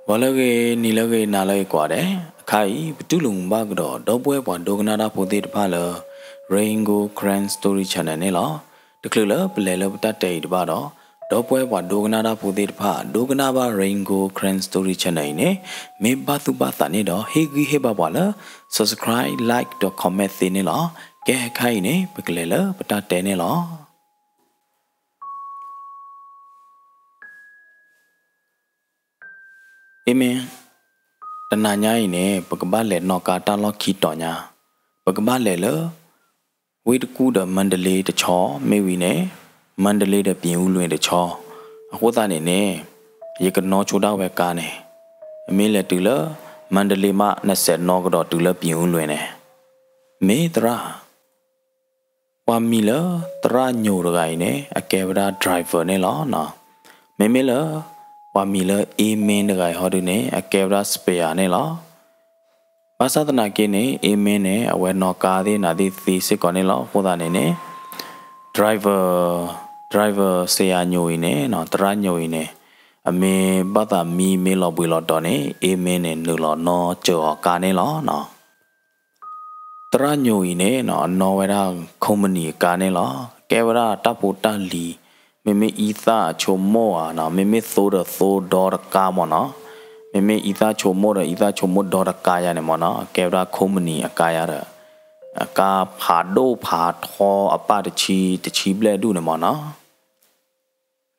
ဂီၤလၢအဂ့ၤ, နံၤလၢအဂ့ၤ, နၤလၢအဂ့ၤကိးဂၤဒဲး, အခါအံၤ ပတူၢ်လိာ်မုာ်ဘၣ်ကဒီး ဒီပုၢ်ဝဲၢ်ပှၤဒိကနၣ်တၢ်ဖိသ့ၣ်တဖၣ်လၢ Rain Gold Karen Story Channel န့ၣ်လီၤ. တချုးလၢပလဲၤလၢပတၢ်တဲအံၤတဘၣ်ဒီး, ဒီပုၢ်ဝဲၢ်ပှၤဒိကနၣ်တၢ်ဖိသ့ၣ်တဖၣ် ဒိကနၣ်ဘၣ် Rain Gold Karen Story Channel အံၤန့ၣ် မ့ၢ်ဘၣ်သူၣ်ဘၣ်သးန့ၣ်ဒီး ဟ့ၣ်ဂံၢ်ဟ့ၣ်ဘါပှၤလၢ subscribe, like ဒီး comment သ့န့ၣ်လီၤ. ကဲ အခါအံၤန့ၣ် ပကလဲၤလၢပတၢ်တဲန့ၣ်လီၤ. အ့မ့ၢ်, တနၤညါအံၤန့ၣ် ပကဘၣ်လဲၤနီၣ်ကါတၢ်လီၢ်ခံတီၤညါ, ပကဘၣ်လဲၤလၢ ဝ့ၢ်တကူၣ်ဒီးမၣ်တလ့တဆီ, မ့ၢ်ဝံၤန့ၣ် မၣ်တလ့ဒီးပၠ့ၤအူလွံၢ်တဆီ, အဃိသတးန့ၣ်န့ၣ် ယကနီၣ်ဆိဒၣ်ဝဲကါန့ၣ်, မ့ၢ်လဲၤတုၤလၢ မၣ်တလ့မး နစဲးနီၣ်ကဒီးတုၤလၢပၠ့ၤအူလွံၢ်န့ၣ်, မ့ၢ်သရၣ် ပှၤမံၤလၢသရၣ်ညိၤတဂၤအံၤန့ၣ် အကဲဝဲဒၣ် driver န့ၣ်လီၤ. မ့မ့ၢ်လၢ ပှၤမံၤလၢ အ့မ့ၢ် တဂၤအံၤဟီဒုန့ၣ် အကဲဝဲဒၣ် spare န့ၣ်လီၤ. ဘၣ်ဆၣ်သနာ်က့န့ၣ် အ့မ့ၢ်န့ၣ် အဝဲနီၣ်ကါသ့ၣ်နၤသ့ၣ်သ့စ့ၢ်ကီးန့ၣ်လီၤ. အဃိသတးန့ၣ်န့ၣ် driver, driver စ့ယၤညိၤအံၤန့ၣ် သရၣ်ညိၤအံၤန့ၣ် အမ့ၢ်ဘၣ်သးမံမ့ၢ်လီၤဘှံးလီၤတီၤန့ၣ် အ့မ့ၢ်န့ၣ် နုာ်လီၤနီၣ်စၢၤအီၤကါန့ၣ်လီၤ. သရၣ်ညိၤအံၤန့ၣ် အနီၣ်ဝဲဒၣ် company အကါန့ၣ်လီၤ. ကဲဝဲဒၣ်တၢ်ဖိတၢ်လံၤ, မ့မ့ၢ်အံသၣ်အဆိကမိၣ်ဧါ, မ့မ့ၢ်သိဒီးသိဒီတကါမ့ၢ်နီၤ, မ့မ့ၢ်အံသၣ်ဆိကမိၣ်ဒီးအံသၣ်ဆိကမိၣ်ဒီတကါယါန့ၣ်မ့ၢ်နီၤ, ကဲဝဲဒၣ် company အကါယါဒီး အကါဖးဒိၣ်ဖးထီအပၢ်တဆံ တဆံဘျဲၣ်ဒူၣ်န့ၣ်မ့ၢ်နီၤ.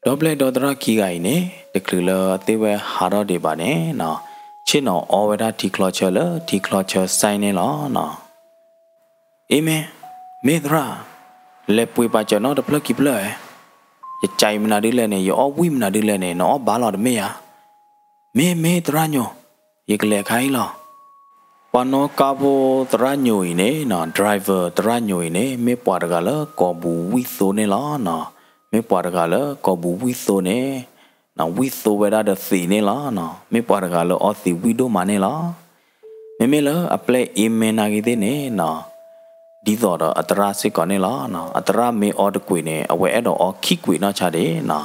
ဒီဘျဲၣ်ဒီသရၣ်ခံဂၤအံၤန့ၣ် တချုးလၢအသ့ၣ်ဝဲဟးထီၣ်ဒံးဘၣ်န့ၣ်နီၤ, ဆ့ၣ်နီၤအီဝဲဒၣ်ထံချီဆၢလၢထံချီဆၢ site န့ၣ်လီၤနီၤ. အ့မ့ၢ်, မ့ၢ်သရၣ်, လဲၤပှ့ၤပာ်စၢၤနီတဖျၢၣ်ခံဖျၢၣ်ဧါ. ယကးအံၤမနုၤဒ်လဲၣ်န့ၣ်, ယအီၣ်ဝံၣ်မနုၤဒ်လဲၣ်န့ၣ်, နအီၣ်ဘၣ်လီၤတမ့ၢ်ဧါ. မ့ၢ်မ့ၢ်သရၣ်ညိၤ, ယကလဲၤခါအံၤလီၤ. ပှၤနီၣ်ကါဖိသရၣ်ညိၤအံၤန့ၣ်နီၤ, driver သရၣ်ညိၤအံၤန့ၣ် မ့ၢ်ပှၤတဂၤလၢကိာ်ပူၤဝံၣ်သိန့ၣ်လီၤနီၤ. မ့ၢ်ပှၤတဂၤလၢကိာ်ပူၤဝံၣ်သိန့ၣ်, ဝံၣ်သိဝဲဒၣ်ဒီးသံးန့ၣ်လီၤနီၤ. မ့ၢ်ပှၤတဂၤလၢအီသံးဝံၣ်ဒိၣ်မးန့ၣ်လီၤ. မ့မ့ၢ်လၢအပျဲၢ်အ့မ့ၢ်နာ်ဂ့ၤသ့ၣ်န့ၣ်နီၤ, ဒ်သိးဒီးအသရၣ်စ့ၢ်ကီးန့ၣ်လီၤ. အသရၣ်မ့ၢ်အီတကွံာ်န့ၣ် အဝဲအဲၣ်ဒိးအီခံကွံာ်နီၢ်ဆါဒံးနီၤ.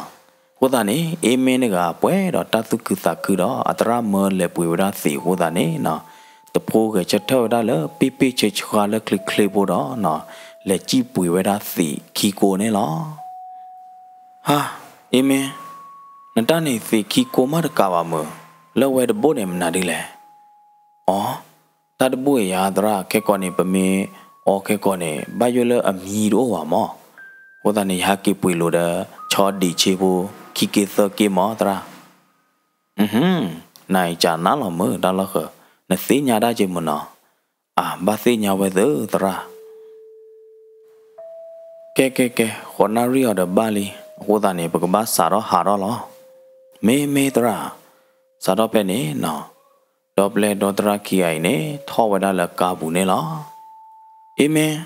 အဃိသတးန့ၣ် အ့မ့ၢ်တဂၤပှဲၤဒီးတၢ်သူၣ်ခုသးခုဒီး အသရၣ်မၢလဲၤပှ့ၤဝဲဒၣ်သံးအဃိသတးန့ၣ်နီၤ, တဖိဂဲၤဆၢထၢၣ်ဝဲဒၣ်လၢပ့ၢ်ပ့ၢ်ဆှၢဆှါလၢချ့ချ့ဖိဒီးနီၤ, လဲၤစံၣ်ပှ့ၤဝဲဒၣ်သံးခံကိးန့ၣ်လီၤ. ဟါ, အ့မ့ၢ်, နတၢ်န့ၣ်သံးခံကိးမးတကးဘၣ်မုၢ်, လၢဝဲတဘိၣ်န့ၣ်မနုၤဒ်လဲၣ်. အီ, တၢ်တဘိၣ်အံၤယါသရၣ်, ခဲကိာ်န့ၣ် ပမ့ၢ်အီခဲကိာ်န့ၣ် ဘၣ်ယိၣ်လၢအမံတအိၣ်ဘၣ်မး. အဃိသတးန့ၣ် ယဟဲက့ၤပှ့ၤလိာ်ဒီး ဆီဒံးဆ့ဖိ ခံက့သၢက့မးသရၣ်. နအံၤကနၣ်လီၤမုၢ်တၢ်လီၢ်ဃၢၤ, နသ့ၣ်ညါဒၣ်က့မုၢ်နီၤ. အၢ ဘၣ်သ့ၣ်ညါဝဲသ့ၣ်သရၣ်. ကဲကဲကဲ, ဃိးနၣ်ရံၣ်အီၤဒီးဘၣ်လံ, အဃိသတးန့ၣ် ပကဘၣ်စးထီၣ်ဟးထီၣ်လီၤ. မ့ၢ်မ့ၢ်သရၣ်, စးထီၣ်ဖဲန့ၣ်နီၤ, ဒီပျဲၢ်ဒီသရၣ်ခံဂၤအံၤန့ၣ် ထီၣ်ဝဲဒၣ်လၢကါပူၤန့ၣ်လီၤ. အ့မ့ၢ်,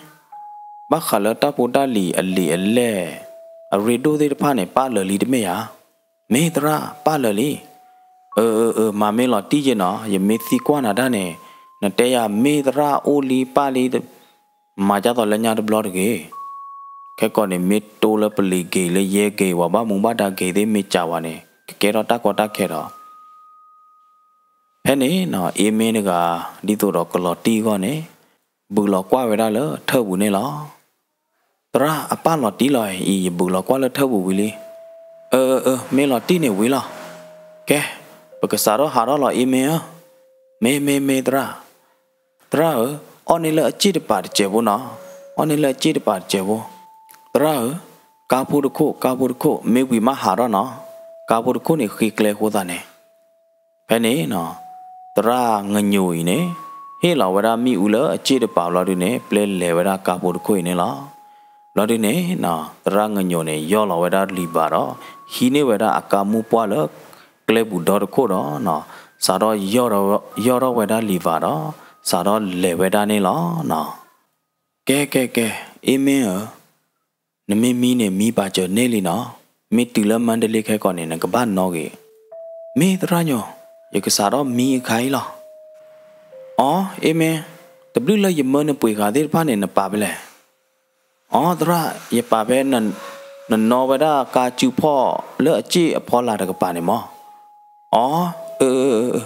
ဘၣ်ဃးလၢတၢ်ဖိတၢ်လံၤအလံာ်အလဲၢ် အရ့ဒိၣ်သ့ၣ်တဖၣ်န့ၣ် ပာ်လၢာ်လံတမ့ၢ်ဧါ. မ့ၢ်သရၣ်ပာ်လၢာ်လံ. အၢအၢအၢ မၤမ့ၢ်လီၤတံၢ်က့နီၤ, ယမ့ၢ်သံကွၢ်နၤတၢ်န့ၣ်, နတဲယၤမ့ၢ်သရၣ်အိၣ်လံပာ်လံ, မၤကၢ်သိးလၢညါတဘျီတဂ့ၤ. ခဲကိာ်န့ၣ်မ့ၢ်တိလၢပလံၤဂ့ၤလၢယဲၢ်ဂ့ၤ ပှၤဘၣ်မူဘၣ်ဒါဂ့ၤသ့ၣ်မ့ၢ်ကးဝဲန့ၣ် ကကဲထီၣ်တၢ်ကီတၢ်ခဲဒီး ဖဲန့ၣ်နီၤ အ့မ့ၢ်တဂၤ ဒ်သိးဒီးကလီၤတံၢ်အဂီၢ်န့ၣ် ဘုးလီၤကွၢ်ဝဲဒၣ်လၢထၢၣ်ပူၤန့ၣ်လီၤ. သရၣ်အပၢ်လီၤတံၢ်လီၤအံၤ ယဘုးလီၤကွၢ်လၢထၢၣ်ပူၤဝံၤလံ. အၢအၢအၢ မ့ၢ်လီၤတံၢ်န့ၣ်ဝံၤလီၤ. ကဲ ပကစးထီၣ်ဟးထီၣ်လီၤအ့မ့ၢ်ဧၢ. မ့ၢ်မ့ၢ်မ့ၢ်သရၣ်. သရၣ်ဧၢ, အီၣ်န့ၢ်လၢအစ့ၣ်တပၤတစဲးဖိနီၤ, အီၣ်န့ၢ်လၢအစ့ၣ်တပၤတစဲးဖိ. သရၣ်ဧၢ, ကါဖိတခိၣ် ကါဖိတခိၣ် မ့ၢ်ဝံၤမးဟးထီၣ်နီၤ, ကါဖိတခိၣ်န့ၣ်ဃ့ကျဲအဃိသတးန့ၣ် ဖဲန့ၣ်နီၤ သရၣ်ငညိၤအံၤန့ၣ် ဟ့ၣ်လီၤဝဲဒၣ်မ့ၣ်အူလၢအစ့ၣ်တပၤဘျီဒုန့ၣ် ပျဲလဲၤဝဲဒၣ်ကါဖိတခိၣ်အံၤန့ၣ်လီၤ. ဘျီဒုန့ၣ်နီၤ သရၣ်ငညိၤန့ၣ် ယီၢ်လီၤဝဲဒၣ်လံာ်ဘၣ်ဒီး ဟံးန့ၢ်ဝဲဒၣ်အကါမုၢ်ပှၢ်လၢ ကျဲပူၤဒီတခိၣ်ဒီးနီၤ စးထီၣ်ယီၢ်ထီၣ်ဝဲဒၣ်လံာ်ဘၣ်ဒီး စးထီၣ်လဲၤဝဲဒၣ်န့ၣ်လီၤနီၤ. ကဲကဲကဲ အ့မ့ၢ်ဧၢ နမ့ၢ်မံန့ၣ်မံပာ်စၢၤန့ၢ်လံနီၤ, မ့ၢ်တုၤလၢမါဒလ့ခဲကိာ်န့ၣ် နကဘၣ်နီၣ်ဂ့ၤ. မ့ၢ်သရၣ်ညိၤ, ယကစးထီၣ်မံအခါအံၤလီၤ. အီ အ့မ့ၢ်, တဘျုးလၢယမၢနပှ့ၤဃာ်သ့ၣ်တဖၣ်န့ၣ် နပာ်ဖဲလဲၣ်. အီ သရၣ်, ယပာ်ဖဲ နနီၣ်ဝဲဒၣ်ကါစုဖီၣ်လၢအစ့ၣ်အဖီလာ်တကပၤန့ၣ်မး. အီ အၢ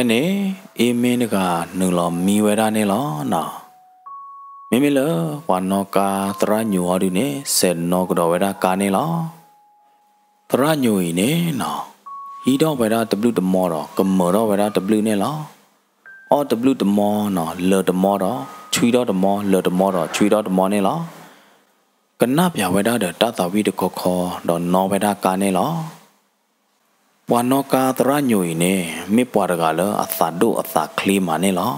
ဖဲန့ၣ် အ့မ့တဂၤနုာ်လီၤမံဝဲဒၣ်န့ၣ်လီၤနီၤ. မ့မ့ၢ်လၢပှၤနီၣ်ကါသရၣ်ညိၤဟီဒုန့ၣ် စဲးနီၣ်ကဒီးဝဲဒၣ်ကါန့ၣ်လီၤ. သရၣ်ညိၤအံၤန့ၣ်နီၤ ဟံးထီၣ်ဝဲဒၣ်တဘျုးတမီဒီး ကမၢၢ်ထီၣ်ဝဲဒၣ်တဘျုးန့ၣ်လီၤ. အီၣ်တဘျုးတမီနီၤ လၢာ်တမီဒီး ဆွံထီၣ်တမီ လၢာ်တမီဒီး ဆွံထီၣ်တမီန့ၣ်လီၤ. ကနၣ်ပၠးဝဲဒၣ်ဒီးတၢ်သးဝံၣ်တခီခီ ဒီးနီၣ်ဝဲဒၣ်ကါန့ၣ်လီၤ. ပှၤနီၣ်ကါသရၣ်ညိၤအံၤန့ၣ် မ့ၢ်ပှၤတဂၤလၢအသးဒိၣ်အသးချ့မးန့ၣ်လီၤ.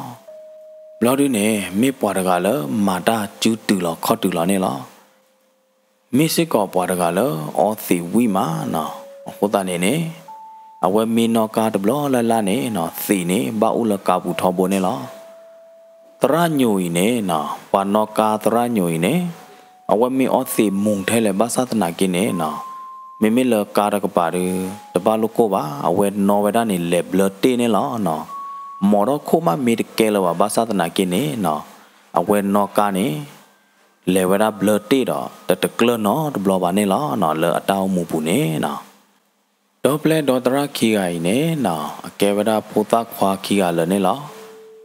ဘျီဒုန့ၣ် မ့ၢ်ပှၤတဂၤလၢမၤတၢ်စုတုၤလီၤခီၣ်တုၤလီၤန့ၣ်လီၤ. မ့ၢ်စ့ၢ်ကီးပှၤတဂၤလၢအီသံးဝံၣ်မးနီၤ. အဃိသတးန့ၣ်န့ၣ် အဝဲမ့ၢ်နီၣ်ကါတဘျီလၢ်လၢ်န့ၣ်နီၤ သံးန့ၣ် ဘၣ်အိၣ်လၢကါပူၤထီဘိန့ၣ်လီၤ. သရၣ်ညိၤအံၤန့ၣ်နီၤ ပှၤနီၣ်ကါသရၣ်ညိၤအံၤန့ၣ် အဝဲမ့ၢ်အီသံးမုာ်ထဲလဲၣ် ဘၣ်ဆၣ်သနာ်က့န့ၣ်နီၤ မ့မ့ၢ်လၢကါတကပၤဒီး တဘၣ်လိၣ်ကိၢ်ဘၣ် အဝဲနီၣ်ဝဲဒၣ်န့ၣ် လဲၤဘျၢတ့ၢ်န့ၣ်လီၤနီၤ. မီၤထီၣ်ခိၣ်မးမ့ၢ်တကဲလၢၤဘၣ် ဘၣ်ဆၣ်သနာ်က့န့ၣ်နီၤ အဝဲနီၣ်ကါန့ၣ် လဲၤဝဲဒၣ်ဘျၢတ့ၢ်ဒီး တတကျၢၢ်နီတဘျီဘၣ်န့ၣ်လီၤနီၤ လၢအတၢ်အိၣ်မူပူၤန့ၣ်နီၤ. ဒီပျဲၢ်ဒီသရၣ်ခံဂၤအံၤန့ၣ်နီၤ အကဲဝဲဒၣ်ဖိသၣ်ခွါခံဂၤလၢာ်န့ၣ်လီၤ.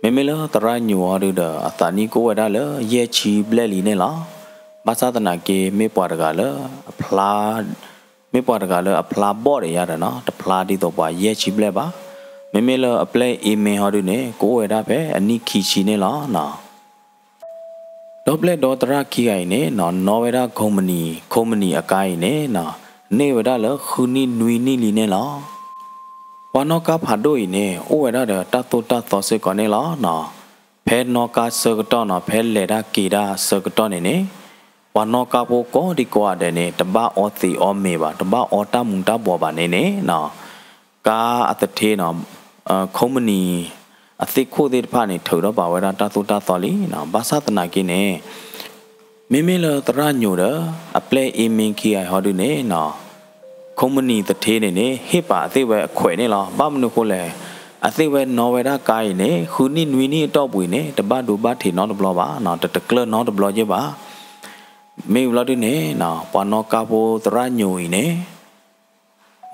မ့မ့ၢ်လၢသရၣ်ညိၤအီၤဒုဒီး အသးနံၣ်ကအိၣ်ဝဲဒၣ်လၢ ယဲၢ်ဆံဘျဲၣ်လံန့ၣ်လီၤ. ဘၣ်ဆၣ်သနာ်က့ မ့ၢ်ပှၤတဂၤလၢအဖျါ မ့ၢ်ပှၤတဂၤလၢအဖျါဘီၣ်ဒီးယၤဒီးနီၤ တဖျါဒ်သိးပှၤယဲၢ်ဆံဘျဲၣ်ဘၣ်. မ့မ့ၢ်လၢအပျဲၢ်အ့မ့ဟီဒုန့ၣ် ကအိၣ်ဝဲဒၣ်ဖဲအနံၣ်ခံဆံန့ၣ်လီၤနီၤ. ဒီပျဲၢ်ဒီသရၣ်ခံဂၤအံၤန့ၣ်နီၤ နီၣ်ဝဲဒၣ် company company အကါအံၤန့ၣ်နီၤ န့ၢ်ဝဲဒၣ်လၢဃုနံၣ်နွံနံၣ်လံန့ၣ်လီၤ. ပှၤနီၣ်ကါဖးဒိၣ်အံၤန့ၣ် အိၣ်ဝဲဒၣ်ဒီးတၢ်သိၣ်တၢ်သီစ့ၢ်ကီးန့ၣ်လီၤနီၤ. ဖဲနီၣ်ကါဆၢကတီၢ်နီၤ ဖဲလဲၤတၢ်က့ၤတၢ်ဆၢကတီၢ်န့ၣ်န့ၣ် ပှၤနီၣ်ကါဖိကိးဒံကိးဂၤဒဲးန့ၣ် တဘၣ်အီသံးအီမ့ၤဘၣ် တဘၣ်အီတၢ်မူၤတၢ်ဘှီးဘၣ်န့ၣ်န့ၣ်နီၤ ကါအသထ့နီၤ company အသ့ၣ်ခိၣ်သ့ၣ်တဖၣ်န့ၣ် ထုးထီၣ်ဘၣ်ဝဲဒၣ်တၢ်သိၣ်တၢ်သီလံနီၤ. ဘၣ်ဆၣ်သနာ်က့န့ၣ် မ့မ့ၢ်လၢသရၣ်ညိၤဒီး အပျဲၢ်အ့မ့ခံဂၤအံၤဟီဒုန့ၣ်နီၤ company သထ့န့ၣ်န့ၣ် ဟ့ၣ်ပာ်အသ့ၣ်ဝဲအခွဲးန့ၣ်လီၤ. ဘၣ်မနုၤအဃိလဲၣ် အသ့ၣ်ဝဲနီၣ်ဝဲဒၣ်ကါအံၤန့ၣ် ဃုနံၣ်နွံနံၣ်အတီၢ်ပူၤအံၤန့ၣ် တဘၣ်ဒိဘၣ်ထံးနီတဘျီဘၣ်နီၤ တတကျၢၢ်နီတဘျီက့ဘၣ်. မ့ၢ်ဘျီဒုန့ၣ်နီၤ ပှၤနီၣ်ကါဖိသရၣ်ညိၤအံၤန့ၣ်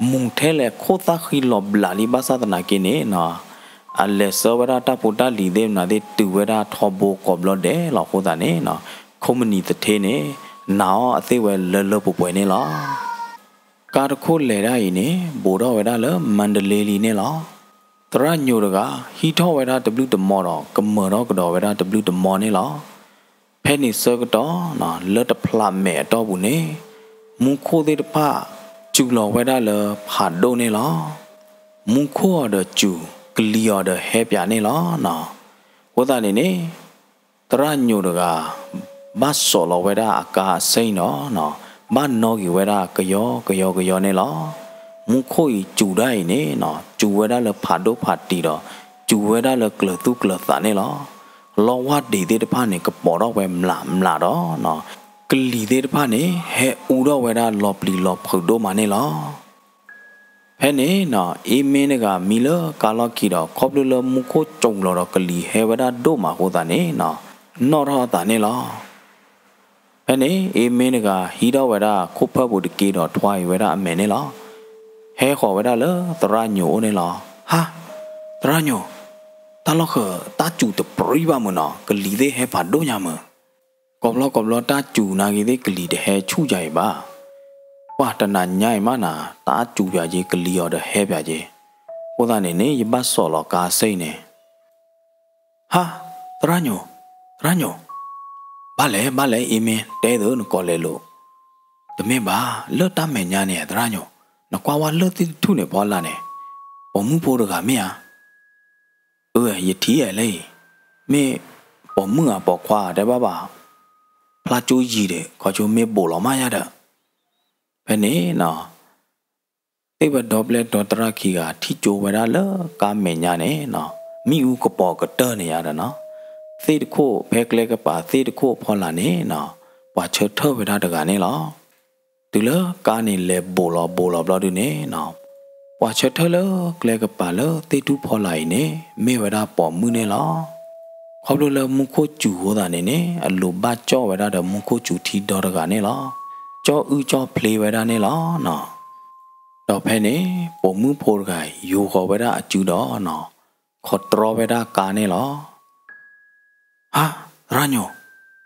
မုာ်ထဲလဲၣ် ခိၣ်သၣ်ဃံလီၤဘျးလံ ဘၣ်ဆၣ်သနာ်က့န့ၣ်နီၤ အလဲၤဆှၢဝဲဒၣ်တၢ်ဖိတၢ်လံၤသ့ၣ်မနုၤသ့ၣ် တုၤဝဲဒၣ်ထီဘိကိးဘျီဒဲးလီၤ. အဃိသတးန့ၣ်နီၤ company သထ့န့ၣ် နာ်အီၤအသ့ၣ်ဝဲလၢလၢပှဲၤပှဲၤန့ၣ်လီၤ. ကါတခိၣ်လဲၤဒၣ်အံၤန့ၣ် ဘူးထီၣ်ဝဲဒၣ်လၢမါဒလ့လံန့ၣ်လီၤ. သရၣ်ညိၤတဂၤ ဟံးထီၣ်ဝဲဒၣ်တဘျုးတမီဒီး ကမၢၢ်ထီၣ်ကဒီးဝဲဒၣ်တဘျုးတမီန့ၣ်လီၤ. ဖဲန့ၣ်ဆၢကတီၢ်နီၤ လၢတဖျးမဲာ်အတီၢ်ပူၤန့ၣ် မူခိၣ်သ့ၣ်တဖၣ် စူၤလီၤဝဲဒၣ်လၢဖးဒိၣ်န့ၣ်လီၤ. မူခိၣ်အီၤဒီးစူၤ ကလံၤအီၤဒီးဟဲပၠးန့ၣ်လီၤနီၤ. အဃိသတးန့ၣ်န့ၣ် သရၣ်ညိၤတဂၤ ဘၣ်စိာ်လီၤဝဲဒၣ်အကါအစ့ၣ်နီၤနီၤ ဘၣ်နီၣ်က့ၤဝဲဒၣ်ကယီကယီကယီန့ၣ်လီၤ. မူခိၣ်အံၤစူၤဒၣ်အံၤန့ၣ်နီၤ စူၤဝဲဒၣ်လၢဖးဒိၣ်ဖးတံၢ်ဒီး စူၤဝဲဒၣ်လၢကျၢၤသူၣ်ကျၢၤသးန့ၣ်လီၤ. လီဝၢ်ဒံးသ့ၣ်တဖၣ်န့ၣ် ကပီၤထီၣ်ဝဲမျးမျးဒီးနီၤ ကလံၤသ့ၣ်တဖၣ်န့ၣ် ဟဲအူထီၣ်ဝဲဒၣ်လီၤပျံၤလီၤဖုးဒိၣ်မးန့ၣ်လီၤ. ဖဲန့ၣ်နီၤ အ့မ့တဂၤမံလၢကါလီၢ်ခံဒီး ခီဖျိလၢမူခိၣ်စူၤလီၤဒီးကလံၤဟဲဝဲဒၣ်ဒိၣ်မးအဃိသတးန့ၣ်နီၤ နီၣ်ထီၣ်အသးန့ၣ်လီၤ. ဖဲန့ၣ် အ့မ့တဂၤ ဟံးထီၣ်ဝဲဒၣ်ခိၣ်ဖၢပူၤတက့ဒီးထွါအံၤဝဲဒၣ်အမဲာ်န့ၣ်လီၤ. ဟဲဃီၤဝဲဒၣ်လၢသရၣ်ညိၤအိၣ်န့ၣ်လီၤ. ဟါ, သရၣ်ညိၤ, တၢ်လီၢ်ဃၢၤ တၢ်စူၤတပြံဘၣ်မုၢ်နီၤ ကလံၤသ့ၣ်ဟဲဖးဒိၣ်ညါမုၢ်. ကိးဘျီကိးဘျီတၢ်စူၤနာ်က့ၤသ့ၣ်ကလံၤတဟဲဆူၣ်ယၤအံၤဘၣ်. ပှၤတနၤညါအံၤမးနၤ တၢ်စူၤပၠးက့ၤ ကလံၤအီၤဒီးဟဲပၠးက့ၤ. အဃိသတးန့ၣ်န့ၣ် ယဘၣ်စိာ်လီၤကါစ့ၣ်န့ၣ် ဟါ, သရၣ်ညိၤ, သရၣ်ညိၤ, ဘၣ်လဲၣ် ဘၣ်လဲၣ် အ့မ့ တဲသုနကိးလဲၤလိာ်. တမ့ၢ်ဘၣ် လၢတၢ်မဲာ်ညါန့ၣ် သရၣ်ညိၤ, နကွၢ်ဝဲလၢသ့ၣ်တထူၣ်န့ၣ်ဖီလာ်န့ၣ်, ပိာ်မုၣ်ဖိတဂၤမ့ၢ်ဧါ. အၢ ယထံၣ်အဲလၢအံၤ, မ့ၢ်ပိာ်မုၣ်ဧါပိာ်ခွါဧါ တဲဘၣ်ဘၣ်, ဖျါကၠိယံၤဒီး ခီကၠိမ့ၢ်ဘိးလီၤမးယၤဒီး. ဖဲန့ၣ်နီၤ သ့ၣ်ဝဲဒီပျဲၢ်ဒီသရၣ်ခံဂၤ ထံၣ်ကၠိဝဲဒၣ်လၢကါမဲာ်ညါန့ၣ်နီၤ, မ့ၣ်အူကပီၤကတၢၢ်န့ၣ်ယၤဒီးနီၤ, သ့ၣ်တခိၣ်ဖဲကျဲကပၤသ့ၣ်တခိၣ်အဖီလာ်န့ၣ်နီၤ, ပှၤဆၢထၢၣ်ဝဲဒၣ်တဂၤန့ၣ်လီၤ. တုၤလၢကါန့ၣ်လဲၤဘိးလီၤဘိးလီၤဘျီဒုန့ၣ်နီၤ, ပှၤဆၢထၢၣ်လၢကျဲကပၤလၢသ့ၣ်ထူၣ်ဖီလာ်အံၤန့ၣ် မ့ၢ်ဝဲဒၣ်ပိာ်မုၣ်န့ၣ်လီၤ. ခီဖျိလၢမူခိၣ်စူၤအဃိသတးန့ၣ်န့ၣ် အလိၤဘၣ်ကၠီၣ်ဝဲဒၣ်ဒီးမူခိၣ်စူၤထံဒီတဂၤန့ၣ်လီၤ. ကၠီၣ်အုၣ်ကၠီၣ်ဖျ့ဝဲဒၣ်န့ၣ်လီၤနီၤ. ဒီးဖဲန့ၣ် ပိာ်မုၣ်ဖိတဂၤ ယူာ်ဃီၤဝဲဒၣ်အစုဒီးနီၤ, ခိးတြီဝဲဒၣ်ကါန့ၣ်လီၤ. ဟါ, သရၣ်ညိၣ်,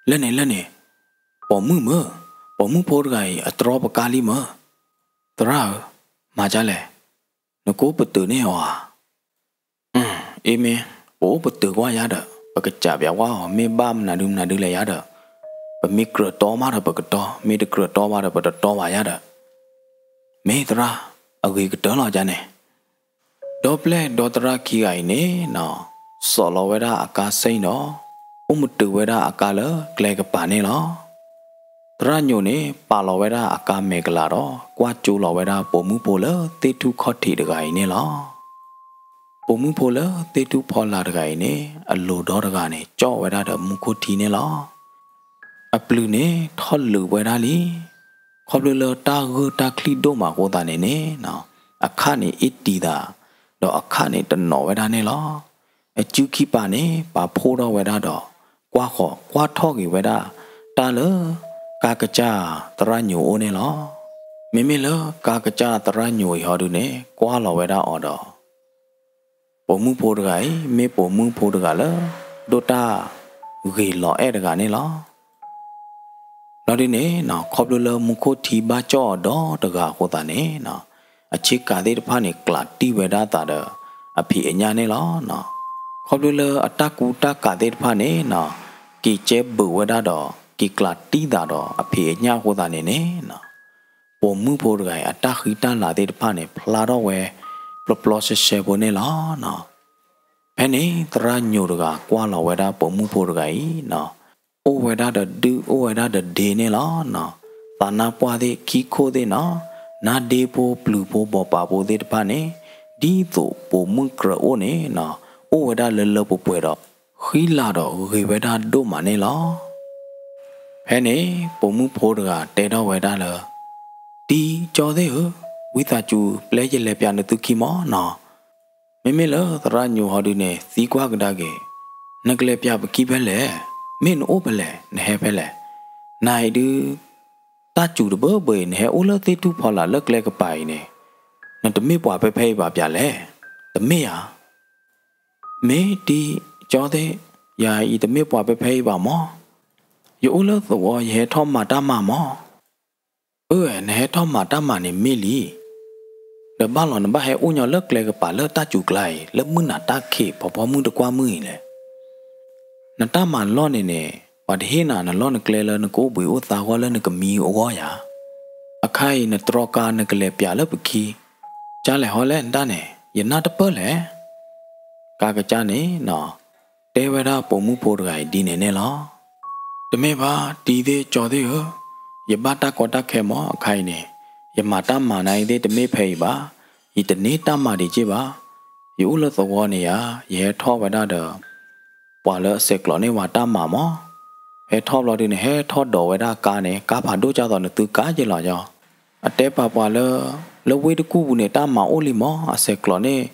လၢန့ၣ်လၢန့ၣ်, ပိာ်မုၣ်မၢ, ပိာ်မုၣ်ဖိတဂၤအံၤ အတြီပကါလံမၢ. သရၣ်ဧၢ, မၤဒ်လဲၣ်, နကအိၣ်ပတုာ်န့ၢ်အီၤဧါ. အ့မ့ၢ်, ပအိၣ်ပတုာ်ကွၢ်ယၤဒီး ပကစးပၠးဝဲအီၤ မ့ၢ်ဘၣ်မနုၤဒုမနုၤဒုလဲၣ်ယၤဒီး, ပမ့ၢ်ကြၢးတီမးဒီးပကတီ, မ့ၢ်တကြၢးတီဘၣ်ဒီးပတတီဘၣ်ယၤဒီး, မ့ၢ်သရၣ်, အဂ့ၤကတၢၢ်လီၤဒ်န့ၣ်. ဒီပျဲၢ်ဒီသရၣ်ခံဂၤအံၤန့ၣ်နီၤ, စိာ်လီၤဝဲဒၣ်အကါစ့ၣ်ဒီး, အိၣ်မတုာ်ဝဲဒၣ်အကါလၢကျဲကပၤန့ၣ်လီၤ. သရၣ်ညိၣ်န့ၣ် ပာ်လီၤဝဲဒၣ်အကါမဲာ်ကလၤဒီး ကွၢ်ကၠိလီၤဝဲဒၣ်ပိာ်မုၣ်ဖိလၢသ့ၣ်ထူၣ်ခီၣ်ထံးတဂၤအံၤန့ၣ်လီၤ. ပိာ်မုၣ်ဖိလၢသ့ၣ်ထူၣ်ဖီလာ်တဂၤအံၤန့ၣ် အလိၤဒီတဂၤန့ၣ် ကၠီၣ်ဝဲဒၣ်ဒီးမူခိၣ်ထံန့ၣ်လီၤ. အပျုၤန့ၣ်ထီၣ်လုာ်ဝဲဒၣ်လံ. ခီဖျိလၢတၢ်ဂုၢ်တၢ်ချံၣ်ဒိၣ်မးအဃိသတးန့ၣ်န့ၣ်နီၤ, အခၣ်န့ၣ်အ့ၣ်တံာ်သး, ဒီးအခၣ်န့ၣ်တနီၣ်ဝဲဒၣ်န့ၣ်လီၤ. အစုခံပၤန့ၣ် ပာ်ဖှိၣ်ထီၣ်ဝဲဒၣ်ဒီး ကွၢ်ဃီၤကွၢ်ထီၣ်က့ၤဝဲဒၣ် တၢ်လၢကါကစၢ်သရၣ်ညိၣ်အအိၣ်န့ၣ်လီၤ. မ့မ့ၢ်လၢကါကစၢ်သရၣ်ညိၣ်အံၤဟီဒုန့ၣ် ကွၢ်လီၤဝဲဒၣ်အီၤဒီး ပိာ်မုၣ်ဖိတဂၤအံၤ မ့ၢ်ပိာ်မုၣ်ဖိတဂၤလၢ ဒိၣ်တၢ်ဂ့ၤလီၤအဲၣ်တဂၤန့ၣ်လီၤ. လီၤဒုန့ၣ်နီၤ, ခီဖျိလၢမူခိၣ်ထံဘၣ်ကၠီၣ်အီၤဒီတဂၤအဃိသတးန့ၣ်နီၤ, အဆ့ကၤသ့ၣ်တဖၣ်န့ၣ် ကျးတံၢ်ဝဲဒၣ်အသးဒီး အဖံးအညၣ်န့ၣ်လီၤ. ခီဖျိလၢအတၢ်ကူတၢ်ကၤသ့ၣ်တဖၣ်န့ၣ်နီၤ, က့ၤကဲဘုးဝဲဒၣ်ဒီး က့ၤကျးတံၢ်သးဒီးအဖံးအညၣ်အဃိသတးန့ၣ်န့ၣ်နီၤ, ပိာ်မုၣ်ဖိတဂၤအံၤ အတၢ်ဃံတၢ်လၤသ့ၣ်တဖၣ်န့ၣ် ဖျါထီၣ်ဝဲ ပျီပျီရှဲရှဲဖိန့ၣ်လီၤနီၤ. ဖဲန့ၣ် သရၣ်ညိၣ်တဂၤကွၢ်လီၤဝဲဒၣ်ပိာ်မုၣ်ဖိတဂၤအံၤနီၤ, အိၣ်ဝဲဒၣ်ဒီးဒုၣ် အိၣ်ဝဲဒၣ်ဒီးဒ့န့ၣ်လီၤနီၤ. သးနါပှၢ်သ့ၣ် ခံခိၣ်သ့ၣ်နီၤ, နါဒ့ဖိ ပျုၤဖိ ဘီးပာ်ဖိသ့ၣ်တဖၣ်န့ၣ် ဒ်သိးပိာ်မုၣ်ကြၢးအိၣ်န့ၣ်နီၤ, အိၣ်ဝဲဒၣ်လၢလၢပှဲၤပှဲၤဒီး ဃံလၤဒီးဂ့ၤဝဲဒၣ်ဒိၣ်မးန့ၣ်လီၤ. ဖဲန့ၣ် ပိာ်မုၣ်ဖိတဂၤတဲထီၣ်ဝဲဒၣ်လၢ တံကၠီသ့ၣ်ဧၢ, ဝံသးစူၤ ပျဲယလဲၤပၠးနသုခံမၢနီၤ. မ့မ့ၢ်လၢသရၣ်ညိၣ်ဟီဒုန့ၣ် သံကွၢ်ကဒါက့ၤ, နကလဲၤပၠးပခံဖဲလဲၣ်, မ့ၢ်နအိၣ်ဖဲလဲၣ်, နဟဲဖဲလဲၣ်. နၤအံၤဒု တၢ်စူၤတဘၢဘၢအံၤ နဟဲအိၣ်လၢသ့ၣ်ထူၣ်ဖီလာ်လၢကျဲကပၤအံၤန့ၣ်, နတမ့ၢ်ပှၤဖဲဖဲအံၤဘၣ်ပၠးလဲၣ်. တမ့ၢ်ဧါ. မ့ၢ်တံကၠီသ့ၣ်, ယၤအံၤတမ့ၢ်ပှၤဖဲဖဲအံၤဘၣ်မၢ. ယအိၣ်လၢသဝီ ယဟဲထီၣ်မၤတၢ်မၤမၢ. အၢ နဟဲထီၣ်မၤတၢ်မၤန့ၣ်မ့ၢ်လံ. ဒီးဘၣ်လီၤ နဘၣ်ဟဲအိၣ်ညီလၢကျဲကပၤလၢတၢ်စူၤကျါအံၤ လၢမုၢ်နၤတၢ်ခံး ဖီဖီမုၢ်တကွၢ်မုၢ်အံၤလဲၣ်. နတၢ်မၤလီၢ်န့ၣ်န့ၣ် ပှၤတဟ့ၣ်နၤနလီၢ်နကျဲလၢနကအိၣ်ဘှံးအိၣ်သါဂီၢ်လၢနကမံအဂီၢ်ဧါ. အခါအံၤနတြီကါနကလဲၤပၠးလၢပခံ, ကၢ်လဲၣ်ဟီလဲၣ်နတၢ်န့ၣ် ယနၢ်တပၢၢ်လဲၣ်. ကါကစၢ်န့ၣ်နီၤ တဲဝဲဒၣ်ပိာ်မုၣ်ဖိတဂၤအံၤဒ်န့ၣ်န့ၣ်လီၤ. တမ့ၢ်ဘၣ် တံသ့ၣ်ကၠီသ့ၣ်ဧၢ, ယဘၣ်တၢ်ကီတၢ်ခဲမၢ အခါအံၤန့ၣ်, ယမၤတၢ်မၤနၤအံၤသ့ၣ်တမ့ၢ်ဖဲအံၤဘၣ်, ယတန့ၢ်တၢ်မၤဒံးက့ၢ်ဘၣ်. ယအိၣ်လၢသဝီန့ၣ်ယၤ, ယဟဲထီၣ်ဝဲဒၣ်ဒီး ပှၤလၢအဆဲးကျိးန့ၢ်ဝဲတၢ်မၤမၢ. ဟဲထီၣ်ဘျီဒုန့ၣ် ဟဲထီၣ်ဒိးဝဲဒၣ်ကါန့ၣ် ကါဖးဒိၣ်ကၢ်သိးနသုကါက့ၤလီၤယီၤ. အတဲပာ်ပှၤလၢ လၢဝ့ၢ်တကူၣ်ပူၤန့ၣ် တၢ်မၤအိၣ်လံမၢ, အဆဲးကျိးန့ၢ်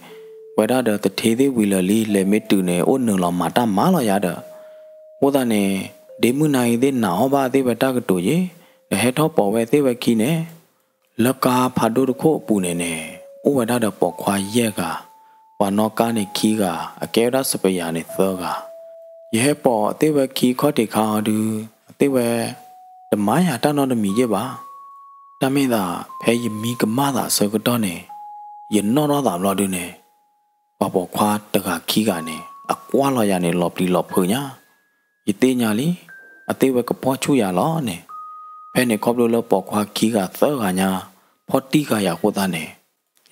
ဝဲဒၣ်ဒီးတထ့သ့ၣ်ဝံၤလၢာ်လံ, လဲၤမ့ၢ်တုၤန့ၣ် အိၣ်နုာ်လီၤမၤတၢ်မၤလီၤယၤဒီး. အဃိသတးန့ၣ် ဒ့မုၢ်နၤအံၤသ့ၣ်နာ်အီၣ်ဘၣ်သ့ၣ်ဝဲတၢ်ကတိၤယ့ၣ်, ဒီးဟဲထီၣ်ပိာ်ဝဲသ့ၣ်ဝဲခံန့ၣ် လၢကါဖးဒိၣ်တခိၣ်အပူၤန့ၣ်န့ၣ် အိၣ်ဝဲဒၣ်ဒီးပိာ်ခွါယဲၢ်ဂၤ, ပှၤနီၣ်ကါန့ၣ်ခံဂၤ, အကဲဝဲဒၣ်စပယၤန့ၣ်သၢဂၤ. ယဟဲပိာ်သ့ၣ်ဝဲခံခီၣ်ထံးခါအီၤဒု, အသ့ၣ်ဝဲ တမၤယၤတၢ်နီတမံၤယ့ၣ်ဘၣ်. တၢ်မ့ၢ်သး ဖဲယမံကမၣ်သးအဆၢကတီၢ်န့ၣ်, ယနီၣ်ထီၣ်သးဘျီဒုန့ၣ် ပှၤပိာ်ခွါတဂၤခံဂၤန့ၣ် အကွၢ်လီၤယၤန့ၣ် လီၤပျံၤလီၤဖုးညါ, ယသ့ၣ်ညါလံ, အသ့ၣ်ဝဲကပီၢ်ဆူၣ်ယၤလီၤန့ၣ်. ဖဲန့ၣ်ခီဖျိလၢပိာ်ခွါခံဂၤသၢဂၤညါ ဖီၣ်တံၢ်ဃာ်ယၤအဃိသတးန့ၣ်,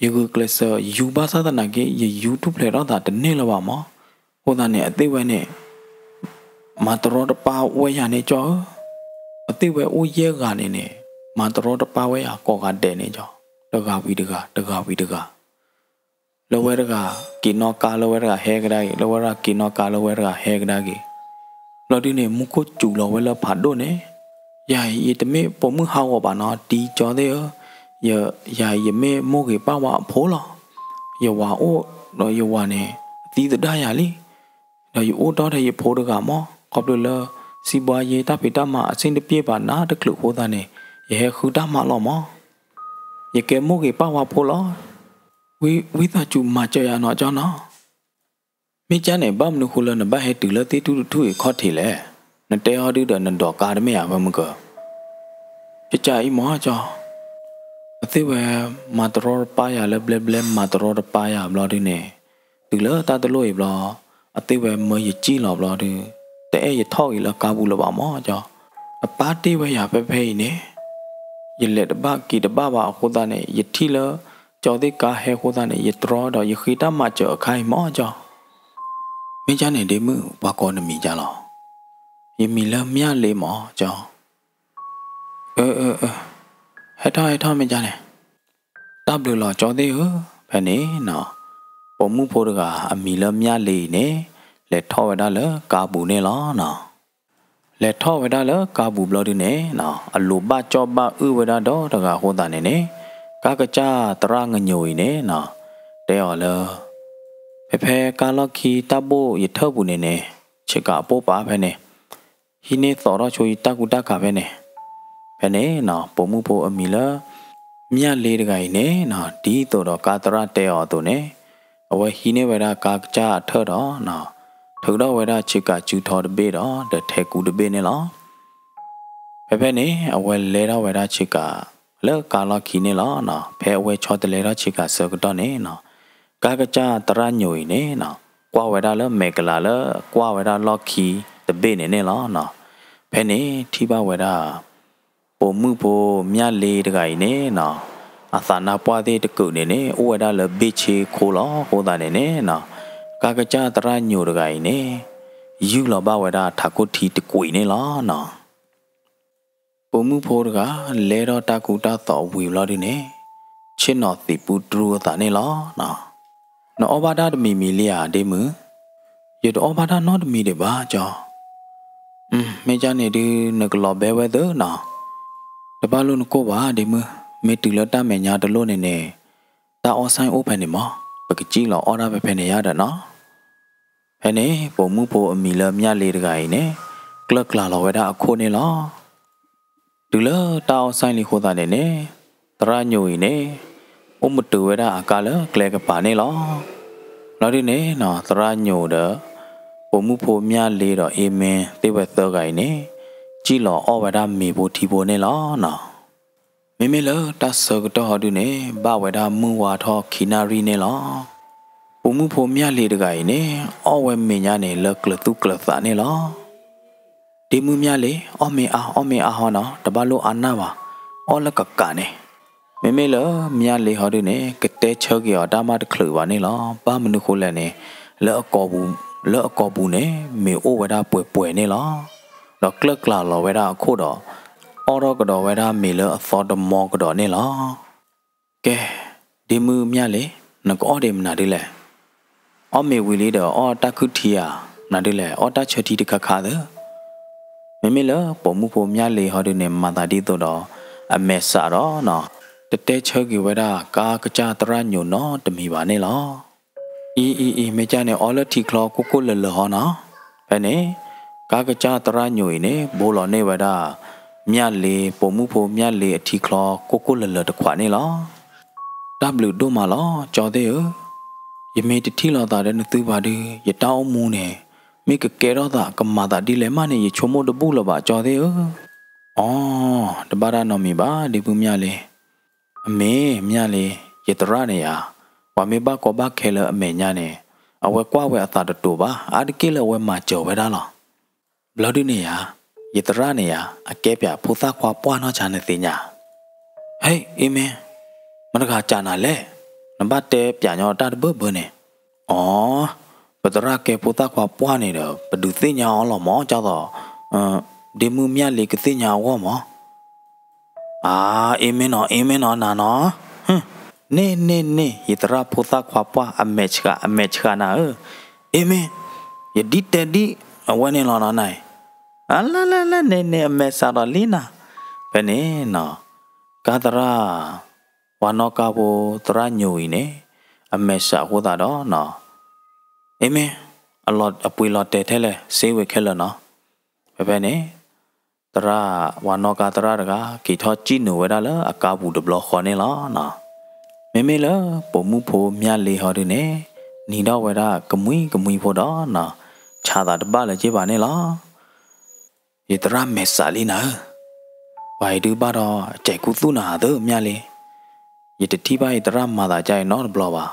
ယဂုာ်ကျဲးစၢးယူၤဘၣ်ဆၣ်သနာ်က့ ယယူၤထူၣ်ဖျဲးထီၣ်သးတန့ၢ်လၢၤဘၣ်မၢ. အဃိသတးန့ၣ် အသ့ၣ်ဝဲန့ၣ် မၤတရီတပါဝဲယၤန့ၣ်ကၠီဧၢ, အသ့ၣ်ဝဲအိၣ်ယဲၢ်ဂၤန့ၣ်န့ၣ် မၤတရီတပါဝဲယၤကိးဂၤဒဲးန့ၣ်ကၠီ, တဂၤဝံၤတဂၤ တဂၤဝံၤတဂၤ လၢဝဲတဂၤ က့ၤနီၣ်ကါလၢဝဲတဂၤဟဲကဒါက့ၤ, လၢဝဲတဂၤက့ၤနီၣ်ကါလၢဝဲတဂၤဟဲကဒါက့ၤ. ဘျီဒုန့ၣ် မူခိၣ်စူၤလီၤဝဲလၢဖးဒိၣ်န့ၣ်, ယၤအံၤ ယတမ့ၢ်ပိာ်မုၣ်ဟးဂီၤဘၣ်နီၤ, တံကၠီသ့ၣ်ဧၢ, ယ, ယၤအံၤ ယမ့ၢ်မိၢ်ဂ့ၤပၢ်ဝါအဖိလီၤ. ယဝၤအိၣ်ဒီးယဝၤန့ၣ် သံသဒၣ်ယၤလံ. ဒီးယအိၣ်ဒီးယဖိတဂၤမၢ, ခီဖျိလၢ စံးဘှါယ့ တၢ်ဖံးတၢ်မၤအဆ့ၣ်တပျ့ၣ်ဘၣ်နးတချုးအဃိသတးန့ၣ် ယဟဲဃုတၢ်မၤလီၤမၢ. ယကဲမိၢ်ဂ့ၤပၢ်ဝါဖိလီၤ. ဝံ, ဝံသးစူၤမၤစၢၤယၤနီၤကၠီနီၤ. မ့ၢ်ကၠၢ်န့ၣ် ဘၣ်မနုၤဃိလၢနဘၣ်ဟဲတုၤလၢသ့ၣ်ထူၣ်တထူၣ်အံၤခီၣ်ထံးလဲၣ်. နတဲအီၤဒုဒီးနဒိးကါတမ့ၢ်ဧါ ဖဲမုၢ်ကၢၤ. ကကၢ်အံၤမ့ၢ်ကၠီ, အသ့ၣ်ဝဲမၤတရီတပါယၤလၢဘျဲဘျဲ မၤတရီတပါယၤဘျီဒုန့ၣ်, တုၤလၢတၢ်တလိၣ်အံၤဘျီ, အသ့ၣ်ဝဲမၢယကံၣ်လီၤဘျီဒု, တအဲၣ်ယထီၣ်ဂ့ၤလၢကါပူၤလၢၤဘၣ်မ့ၢ်ကၠီ. အပၢ်တ့ၢ်ဝဲယၤဖဲဖဲအံၤန့ၣ်, ယလဲၤတဘၣ်က့ၤတဘၣ်ဘၣ်အဃိသတးန့ၣ် ယထံၣ်လၢ ကၠီသ့ၣ်ကါဟဲအဃိသတးန့ၣ် ယတြီဒီးယဃ့တၢ်မၤစၢၤအခါအံၤမ့ၢ်ကၠီ. မ့ၢ်ကၠၢ်န့ၣ်ဒ့မုၣ် ပှၤကိးနမံၤကၠၢ်လီၤ. ယမံၤလၢမၠၣ်လ့မ့ၢ်ကၠီ. အၢ အၢ အၢ, ဟဲထီၣ်ဟဲထီၣ်မ့ၢ်ကၠၢ်န့ၣ်. တၢ်ဘျုးလီၤကၠီသ့ၣ်ဧၢ. ဖဲန့ၣ်နီၤ, ပိာ်မုၣ်ဖိတဂၤအမံၤလၢမၠၣ်လ့အံၤန့ၣ် လဲၤထီၣ်ဝဲဒၣ်လၢကါပူၤန့ၣ်လီၤနီၤ. လဲၤထီၣ်ဝဲဒၣ်လၢကါပူၤဘျီဒုန့ၣ်နီၤ, အလိၤဘၣ်ကၠီၣ်ဘၣ်အုၣ်ဝဲဒၣ်ဒီတဂၤအဃိသတးန့ၣ်န့ၣ်, ကါကစၢ်သရၣ်ငညိၤအံၤန့ၣ်နီၤ, တဲအီၤလၢ ဖဲဖဲကါလီၢ်ခံတၢ်ဘိၣ်ယထၢၣ်ပူၤန့ၣ်န့ၣ်, ဆ့ကၤအပိၢ်ပာ်ဖဲန့ၣ် ဟံးန့ၢ်သိးထီၣ်ဆိယတၢ်ကူတၢ်ကၤဖဲန့ၣ်. ဖဲန့ၣ်နီၤ, ပိာ်မုၣ်ဖိအမံၤလၢ မၠၣ်လ့တဂၤအံၤန့ၣ်နီၤ, ဒ်သိးဒီးကါသရၣ်တဲအီၤအသိးန့ၣ်, အဝဲဟံးန့ၢ်ဝဲဒၣ်ကါကစၢ်အထၢၣ်ဒီး ထုးထီၣ်ဝဲဒၣ်ဆ့ကၤစုထီတဘ့ၣ်ဒီး ဒီးထဲကူတဘ့ၣ်န့ၣ်လီၤ. ဖဲဖဲန့ၣ် အဝဲလဲၤထီၣ်ဝဲဒၣ်ဆ့ကၤလၢကါလီၢ်ခံန့ၣ်လီၤ. ဖဲအဝဲဆီတလဲထီၣ်ဆ့ကၤဆၢကတီၢ်န့ၣ်နီၤ, ကါကစၢ်သရၣ်ညိၤအံၤန့ၣ်နီၤ, ကွၢ်ဝဲဒၣ်လၢမဲာ်ကလၤလၢကွၢ်ဝဲဒၣ်လီၢ်ခံတဘ့ၣ်န့ၣ်န့ၣ်လီၤ. ဖဲန့ၣ်ထံၣ်ဘၣ်ဝဲဒၣ် ပိာ်မုၣ်ဖိမၠၣ်လ့တဂၤအံၤန့ၣ်နီၤ, အသးနါပှၢ်သ့ၣ်တကုးန့ၣ်န့ၣ် အိၣ်ဝဲဒၣ်လၢဘ့ၣ်ဆ့ခိလီၤ. အဃိသတးန့ၣ်န့ၣ်နီၤ, ကါကစၢ်သရၣ်ညိၤတဂၤအံၤန့ၣ် ယုၢ်လီၤဘၣ်ဝဲဒၣ်ထးခိၣ်ထံတကွံာ်န့ၣ်လီၤနီၤ. ပိာ်မုၣ်ဖိတဂၤ လဲထီၣ်တၢ်ကူတၢ်သိးဝံၤဘျီဒုန့ၣ်, ဆ့ၣ်နီၤသံးပူတြူအသးန့ၣ်လီၤ. နအီၣ်ဘၣ်တၢ်တမံၤမံၤလံဧါ ဒ့မုၣ်. ယတအီၣ်ဘၣ်တၢ်နီတမံၤဒံးဘၣ်ကၠီ. မ့ၢ်ကၠၢ်န့ၣ်ဒု နကလီၤဘဲဝဲသၢနီၤ. တဘၣ်လိၣ်နကိၢ်ဘၣ်ဒ့မုၣ်, မ့ၢ်တုၤလၢတၢ်မဲာ်ညါတလိၣ်န့ၣ်န့ၣ်, တၢ်အီၣ်ဆၣ်အိၣ်ဖဲန့ၣ်မး, ပကစံၣ်လီၤအီၣ်ဒၣ်ဖဲဖဲန့ၣ်ယါဒီးနီၤ. ဖဲန့ၣ် ပိာ်မုၣ်ဖိအမံၤလၢမၠၣ်လ့တဂၤအံၤန့ၣ် ကျၢၢ်ကျၢ်လီၤဝဲဒၣ်အခိၣ်န့ၣ်လီၤ. တုၤလၢတၢ်အီၣ်ဆၣ်လံအဃိသတးန့ၣ်န့ၣ်, သရၣ်ညိၤအံၤန့ၣ် အိၣ်မတုၤဝဲဒၣ်အကါလၢကျဲကပၤန့ၣ်လီၤ. လီၤဒုန့ၣ်နီၤ, သရၣ်ညိၤဒီး ပိာ်မုၣ်ဖိမၠၣ်လ့ဒီးအ့မ့သ့ၣ်ဝဲသၢဂၤအံၤန့ၣ် စံၣ်လီၤအီၣ်ဝဲဒၣ်မ့ၤဖိထံဖိန့ၣ်လီၤနီၤ. မ့မ့ၢ်လၢတၢ်ဆၢကတီၢ်ဟီဒုန့ၣ် ဘၣ်ဝဲဒၣ်မုၢ်ဝါထီၣ်ခံနၣ်ရံၣ်န့ၣ်လီၤ. ပိာ်မုၣ်ဖိမၠၣ်လ့တဂၤအံၤန့ၣ် အီၣ်ဝဲမ့ၤညါန့ၣ် လၢကျၢၤသူၣ်ကျၢၤသးန့ၣ်လီၤ. ဒ့မုၣ်မၠၣ်လ့, အီၣ်မ့ၤအါ, အီၣ်မ့ၤအါဟီနီၤ, တဘၣ်လိၣ်အါနၢ်ဘၣ်, အီၣ်လၢကကးန့ၣ်. မ့မ့ၢ်လၢမၠၣ်လ့ဟီဒုန့ၣ် ကတဲဆၢက့ၤအီၤတၢ်မးတချုးဘၣ်န့ၣ်လီၤ. ဘၣ်မနုၤဃိလဲၣ်န့ၣ်, လၢအကိာ်ပူၤ, လၢအကိာ်ပူၤန့ၣ် မ့ၤအိၣ်ဝဲဒၣ်ပှဲၤပှဲၤန့ၣ်လီၤ. ဒီးကျၢၢ်ကျၢ်လီၤဝဲဒၣ်အခိၣ်ဒီး အီၣ်ထီၣ်ကဒီးဝဲဒၣ်မ့ၤလၢအသီတမီကဒီးန့ၣ်လီၤ. ကဲ, ဒ့မုၣ်မၠၣ်လ့, နကအီၣ်ဒံးမနုၤဒ်လဲၣ်. အီၣ်မ့ၤဝံၤလံဒီး အီၣ်တၢ်ခုၣ်ထံဧါ, မနုၤဒ်လဲၣ်, အီၣ်တၢ်ဆၢထံတခါခါသၢ. မ့မ့ၢ်လၢပိာ်မုၣ်ဖိမၠၣ်လ့ဟီဒုန့ၣ် မၤသးဒ်သိးဒီး အမဲာ်ဆှးဒီးနီၤ, တတဲဆၢက့ၤဝဲဒၣ်ကါကစၢ်သရၣ်ညိၤနီတမံၤဘၣ်န့ၣ်လီၤ. အံၤ အံၤ အံၤ မ့ၢ်ကၠၢ်န့ၣ် အီၣ်လၢထံချီကိၢ်ကိၢ်လၢၤလၢၤဟီနီၤ. ဖဲန့ၣ် ကါကစၢ်သရၣ်ညိၤအံၤန့ၣ် ဘိလီၤန့ၢ်ဝဲဒၣ် မၠၣ်လ့, ပိာ်မုၣ်ဖိမၠၣ်လ့အထံချီကိၢ်ကိၢ်လၢၤလၢၤတခွးန့ၣ်လီၤ. တၢ်ဘျုးဒိၣ်မးလီၤ ကၠီသ့ၣ်ဧၢ, ယမ့ၢ်တထံၣ်လိာ်သးဒီးနသုဘၣ်ဒုး ယတၢ်အိၣ်မူန့ၣ် မ့ၢ်ကကဲထီၣ်သးကမၤသးဒ်လဲၣ်မးန့ၣ် ယဆိကမိၣ်တဘူၣ်လၢၤဘၣ် ကၠီသ့ၣ်ဧၢ. အိ, တဘၣ်တၢ်နီတမံၤဘၣ် ဒ့မုၣ်မၠၣ်လ့. အမ့ၢ်မၠၣ်လ့, ယသရၣ်န့ၣ်ယၤ, ပှၤမ့ၢ်ဘၣ်ကီဘၣ်ခဲလၢအမဲာ်ညါန့ၣ် အဝဲကွၢ်ဝဲအသးတတိၤဘၣ်, အါတက့ၢ်လၢအဝဲမၤစၢၤဝဲဒၣ်လီၤ. ဘျီဒုန့ၣ်ယၤ, ယသရၣ်န့ၣ်ယၤ အကဲပၠးဖိသၣ်ခွါပှၢ်နီၢ်ဆါနသ့ၣ်ညါ. ဟဲ, အ့မ့ၢ်, မတဂၤစံးနၤလဲၣ်, နဘၣ်တဲပၠးညီတၢ်တဘၢဘၢန့ၣ်. အိ, ပသရၣ်ကဲဖိသၣ်ခွါပှၢ်န့ၣ်ဒီး ပဒုးသ့ၣ်ညါအီၤလီၤမး ကၠီသီး, ဒ့မုၣ်မၠၣ်လ့ကသ့ၣ်ညါအဂီၢ်မး. အါ, အ့မ့ၢ်နီၤ, အ့မ့ၢ်နီၤ နၤနီၤ. န့ၣ် န့ၣ် န့ၣ် ယသရၣ်ဖိသၣ်ခွါပှၢ် အမဲာ်ဆှး အမဲာ်ဆှးနၤဧၢ. အ့မ့ၢ်, ယဒ်တဲဒ်အဝဲန့ၣ်လီၤနီၤနၤ. အလၢလၢလၢ န့ၣ်န့ၣ် အမဲာ်ဆှးဒီးလံနၤ. ဖဲန့ၣ်နီၤ, ကါသရၣ် ပှၤနီၣ်ကါဖိသရၣ်ညိၤအံၤန့ၣ် အမဲာ်ဆှးအဃိသတးဒီးနီၤ, အ့မ့ၢ်, အပှ့ၤလီၤတဲာ်ထဲလဲၣ် စ့ဝဲခဲလၢာ်နီၤ. ဖဲဖဲန့ၣ် သရၣ်, ပှၤနီၣ်ကါသရၣ်တဂၤ က့ၤထီၣ်စံၣ်နုာ်ဝဲဒၣ်လၢအကါပူၤတဘျီဃီန့ၣ်လီၤ. မ့မ့ၢ်လၢပိာ်မုၣ်ဖိမၠၣ်လ့ဟီဒုန့ၣ် နံၤဒီးဝဲဒၣ်ကမှံကမှံဖိဒီးနီၤ, ဆးသးတဘၣ်လၢၤက့ဘၣ်န့ၣ်လီၤ. ယသရၣ်မဲာ်ဆှးလံနၤဧၢ, ပှၤအံၤဒုးဘၣ်ဒီးအစဲးကူသူၣ်နၤဧၢ မၠၣ်လ့, ယတထံၣ်ဘၣ်ယသရၣ်မၤသးဒ်အံၤနီတဘျီဘၣ်.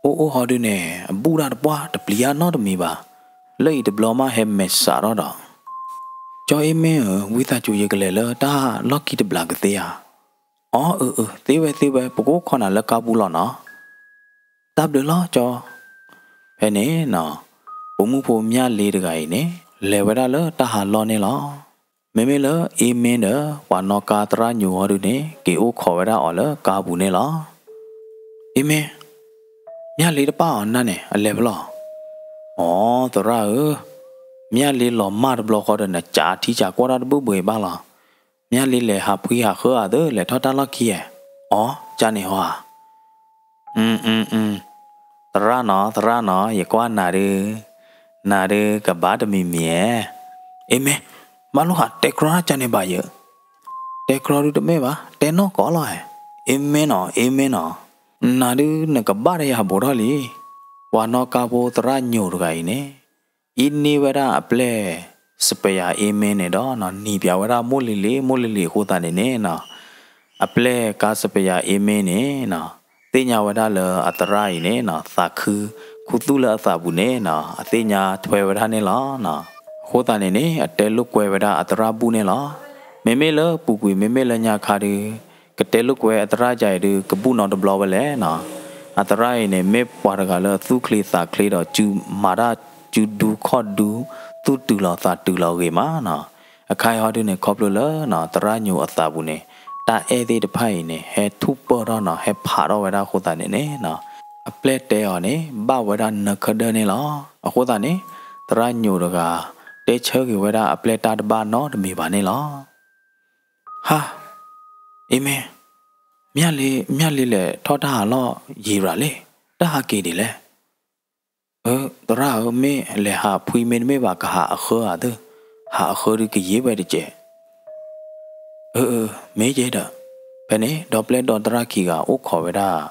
အိၣ်အိၣ်ဟီဒုန့ၣ် အဘူၣ်တၢ်တပှၢ်တပျံၤအါနီတမံၤဘၣ်, လၢအံၤတဘျီမးဟဲမဲာ်ဆှးထီၣ်ဒီး ကၠီအ့မ့ၢ်ဧၢ, ဝံသးစူၤယကလဲၤလၢတၢ်လီၢ်ခံတဘျီကသ့ဧါ. အီ အၢ အၢ သ့ဝဲသ့ဝဲ, ပကအိၣ်ခိးနၤလၢကါပူၤလီၤနီၤ. တၢ်ဘျုးလီၤကၠီ. ဖဲန့ၣ်နီၤ, ပိာ်မုၣ်ဖိမၠၣ်လ့တဂၤအံၤန့ၣ် လဲၤဝဲဒၣ်လၢတၢ်ဟးလီၢ်န့ၣ်လီၤ. မ့မ့ၢ်လၢအ့မ့ၢ်ဒီး ပှၤနီၣ်ကါသရၣ်ညိးဟီဒုန့ၣ် က့ၤအိၣ်ခိးဝဲဒၣ်အီၤလၢကါပူၤန့ၣ်လီၤ. အ့မ့ၢ်, မၠၣ်လ့တပၣ်အီၤနၢ်န့ၣ် အလဲၤဖဲလဲၣ်. အီ သရၣ်ဧၢ, မၠၣ်လ့လီၤမၢ်တဘျီဃီဒီး နကးထံကးကီၢ်တၢ်တဘၣ်ဘှံးဘၣ်လီၤ. မၠၣ်လ့လဲၤဟးဖှံဟးဃၢဧါသၢ လဲၤထီၣ်တၢ်လီၢ်ခံဧါ. အီ ကၠၢန့ၣ်ဟီဧါ. အ အ သရၣ်နီၤ သရၣ်နီၤ ယကွၢ်နၤဒုး, နၤဒုးကဘၣ်တမံၤမံၤဧါ. အ့မ့ၢ်, ဘၣ်လိၣ်ဟးတဲကြီကၠၢန့ၣ်ဘၣ်ယၢ်. တဲကြီဒုးတမ့ၢ်ဘၣ်, တဲနီၢ်ကီးလီၤဧါ. အ့မ့ၢ်နီၤ အ့မ့ၢ်နီၤ, နၤဒုးနကဘၣ်တယၤဘူးထီၣ်လံ. ပှၤနီၣ်ကါဖိသရၣ်ညိးတဂၤအံၤန့ၣ် အ့န့ၢ်ဝဲဒၣ်အပျဲၢ် စပယၤအ့မ့ၢ်န့ၣ်ဒီး နံၤပၠးဝဲဒၣ်မိၢ်လံၤလံၤ မိၢ်လံၤလံၤအဃိသတးန့ၣ်န့ၣ်နီၤ, အပျဲၢ်ကါစပယၤအ့မ့ၢ်န့ၣ်နီၤ သ့ၣ်ညါဝဲဒၣ်လၢအသရၣ်အံၤန့ၣ်နီၤ သးခု, ခူသူၣ်လၢအသးပူၤန့ၣ်နီၤ အသ့ၣ်ညါထွဲဝဲဒၣ်န့ၣ်လီၤ. အဃိသတးန့ၣ်န့ၣ် အတဲလိာ်ကွဲဝဲဒၣ်အသရၣ်ဘူၣ်န့ၣ်လီၤ. မ့မ့ၢ်လၢပူၤကွံာ် မ့မ့ၢ်လၢညါခါဒုး ကတဲလိာ်ကွဲအသရၣ်ကါအံၤဒုး ကဘူၣ်နီတဘျီဝဲလဲၣ်နီၤ. အသရၣ်အံၤန့ၣ် မ့ၢ်ပှၤတဂၤလၢသူၣ်ချ့သးချ့ဒီး စုမၤတၢ်စုဒူခီၣ်ဒူ သူၣ်တုၤလီၤသးတုၤလီၤဂ့ၤမးနီၤ. အခါအံၤဟီဒုန့ၣ် ခီဖျိလၢနီၤ သရၣ်ညိးအသးပူၤန့ၣ် တၢ်အဲၣ်သ့ၣ်တဖၣ်အံၤန့ၣ် ဟဲထူၣ်ပၢၢ်ထီၣ်နီၤ ဟဲဖးထီၣ်ဝဲဒၣ်အဃိသတးန့ၣ်န့ၣ်နီၤ အပျဲၢ်တဲအီၤန့ၣ် ဘၣ်ဝဲဒၣ်နၢခၢဒၢန့ၣ်လီၤ. အဃိသတးန့ၣ် သရၣ်ညိးတဂၤ တဲဆၢက့ၤဝဲဒၣ်အပျဲၢ်တၢ်တဘၣ်နီတမံၤဘၣ်န့ၣ်လီၤ. ဟါ, အ့မ့ၢ်, မၠၣ်လ့, မၠၣ်လ့လဲၤထီၣ်တၢ်ဟးလီၢ်ယံာ်ရၤလံ, တၢ်ဟးက့ၤဒ်လဲၣ်. အၢ သရၣ်ဧၢ, မ့ၢ်လဲၤဟးဖှံမ့တမ့ၢ်ဘၣ် ကဟးအဃၢဧါသၢ, ဟးအဃၢဒုးကယံာ်ဝဲတကဲး. အၢ အၢ မ့ၢ်ယဲဒီး, ဖဲန့ၣ် ဒီပျဲၢ်ဒီသရၣ်ခံဂၤအိၣ်ခိးဝဲဒၣ်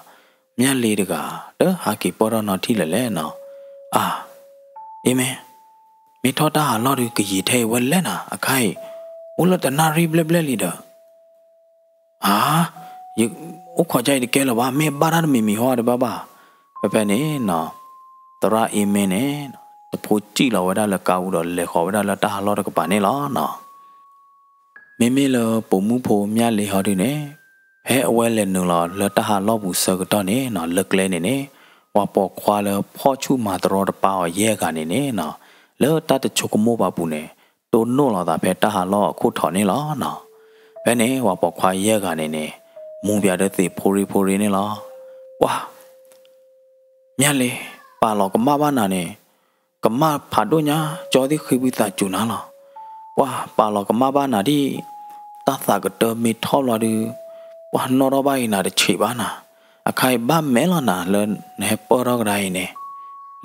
မၠၣ်လ့တဂၤ တဟးက့ၤပၢၢ်ထီၣ်နီထံၣ်လၢၤလဲၣ်နီၤ. အါ, အ့မ့ၢ်, မ့ၢ်ထီၣ်တၢ်ဟးလီၢ်ဒုးကယံာ်ထဲအံၤဝဲလဲၣ်နၤ, အခါအံၤ အိၣ်လၢတနၣ်ရံၣ်ဘျဲၣ်ဘျဲၣ်လံဒီး အါ, ယအိၣ်ခိးကါအံၤတကဲလၢၤဘၣ်, မ့ၢ်ဘၣ်တၢ်တမံၤမံၤဟီဒီးဘၣ်ဘၣ်. ဖဲဖဲန့ၣ်နီၤ, သရၣ်အ့မ့ၢ်န့ၣ် တဖိစံၣ်လီၤဝဲဒၣ်လၢကါပူၤဒီးလဲၤဃီၤဝဲဒၣ်လၢတၢ်ဟးလီၢ်တကပၤန့ၣ်လီၤနီၤ. မ့မ့ၢ်လၢပိာ်မုၣ်ဖိမၠၣ်လ့ဟီဒုန့ၣ်, ဖဲအဝဲလဲၤနုာ်လီၤလၢတၢ်ဟးလီၢ်ပူၤဆၢကတီၢ်န့ၣ်နီၤ, လၢကျဲန့ၣ်န့ၣ် ပှၤပိာ်ခွါလၢဖီၣ်ဆူၣ်မၤတရီတပါအီၤယဲၢ်ဂၤန့ၣ်န့ၣ်နီၤ, လၢတၢ်တဆိကမိၣ်ဘၣ်ပူၤန့ၣ် တိၢ်နီၣ်လီၤသးဖဲတၢ်ဟးလီၢ်အခိၣ်ထီးန့ၣ်လီၤနီၤ. ဖဲန့ၣ် ပှၤပိာ်ခွါယဲၢ်ဂၤန့ၣ်န့ၣ် မူၤပၠးဒီးသ့ၣ်ဖိရ့ဖိရ့န့ၣ်လီၤ. ပှၤ မၠၣ်လ့, ပာ်လီၤကမၣ်ဘၣ်နၤန့ၣ်, ကမၣ်ဖးဒိၣ်ညါ, ကၠီသ့ၣ်ဃ့ဝံသးစူၤနၤလီၤ. ပှၤပာ်လီၤကမၣ်ဘၣ်နၤဒ်, တၢ်သးကတၢၢ်မ့ၢ်ထီၣ်ဘျီဒုး, ပှၤနီၣ်ထီၣ်ဘၣ်အံၤနၤတဆံးဘၣ်နၤ, အခါအံၤဘၣ်မဲာ်လီၤနၤလၢနဟဲပၢၢ်ထီၣ်ကဒါအံၤန့ၣ်,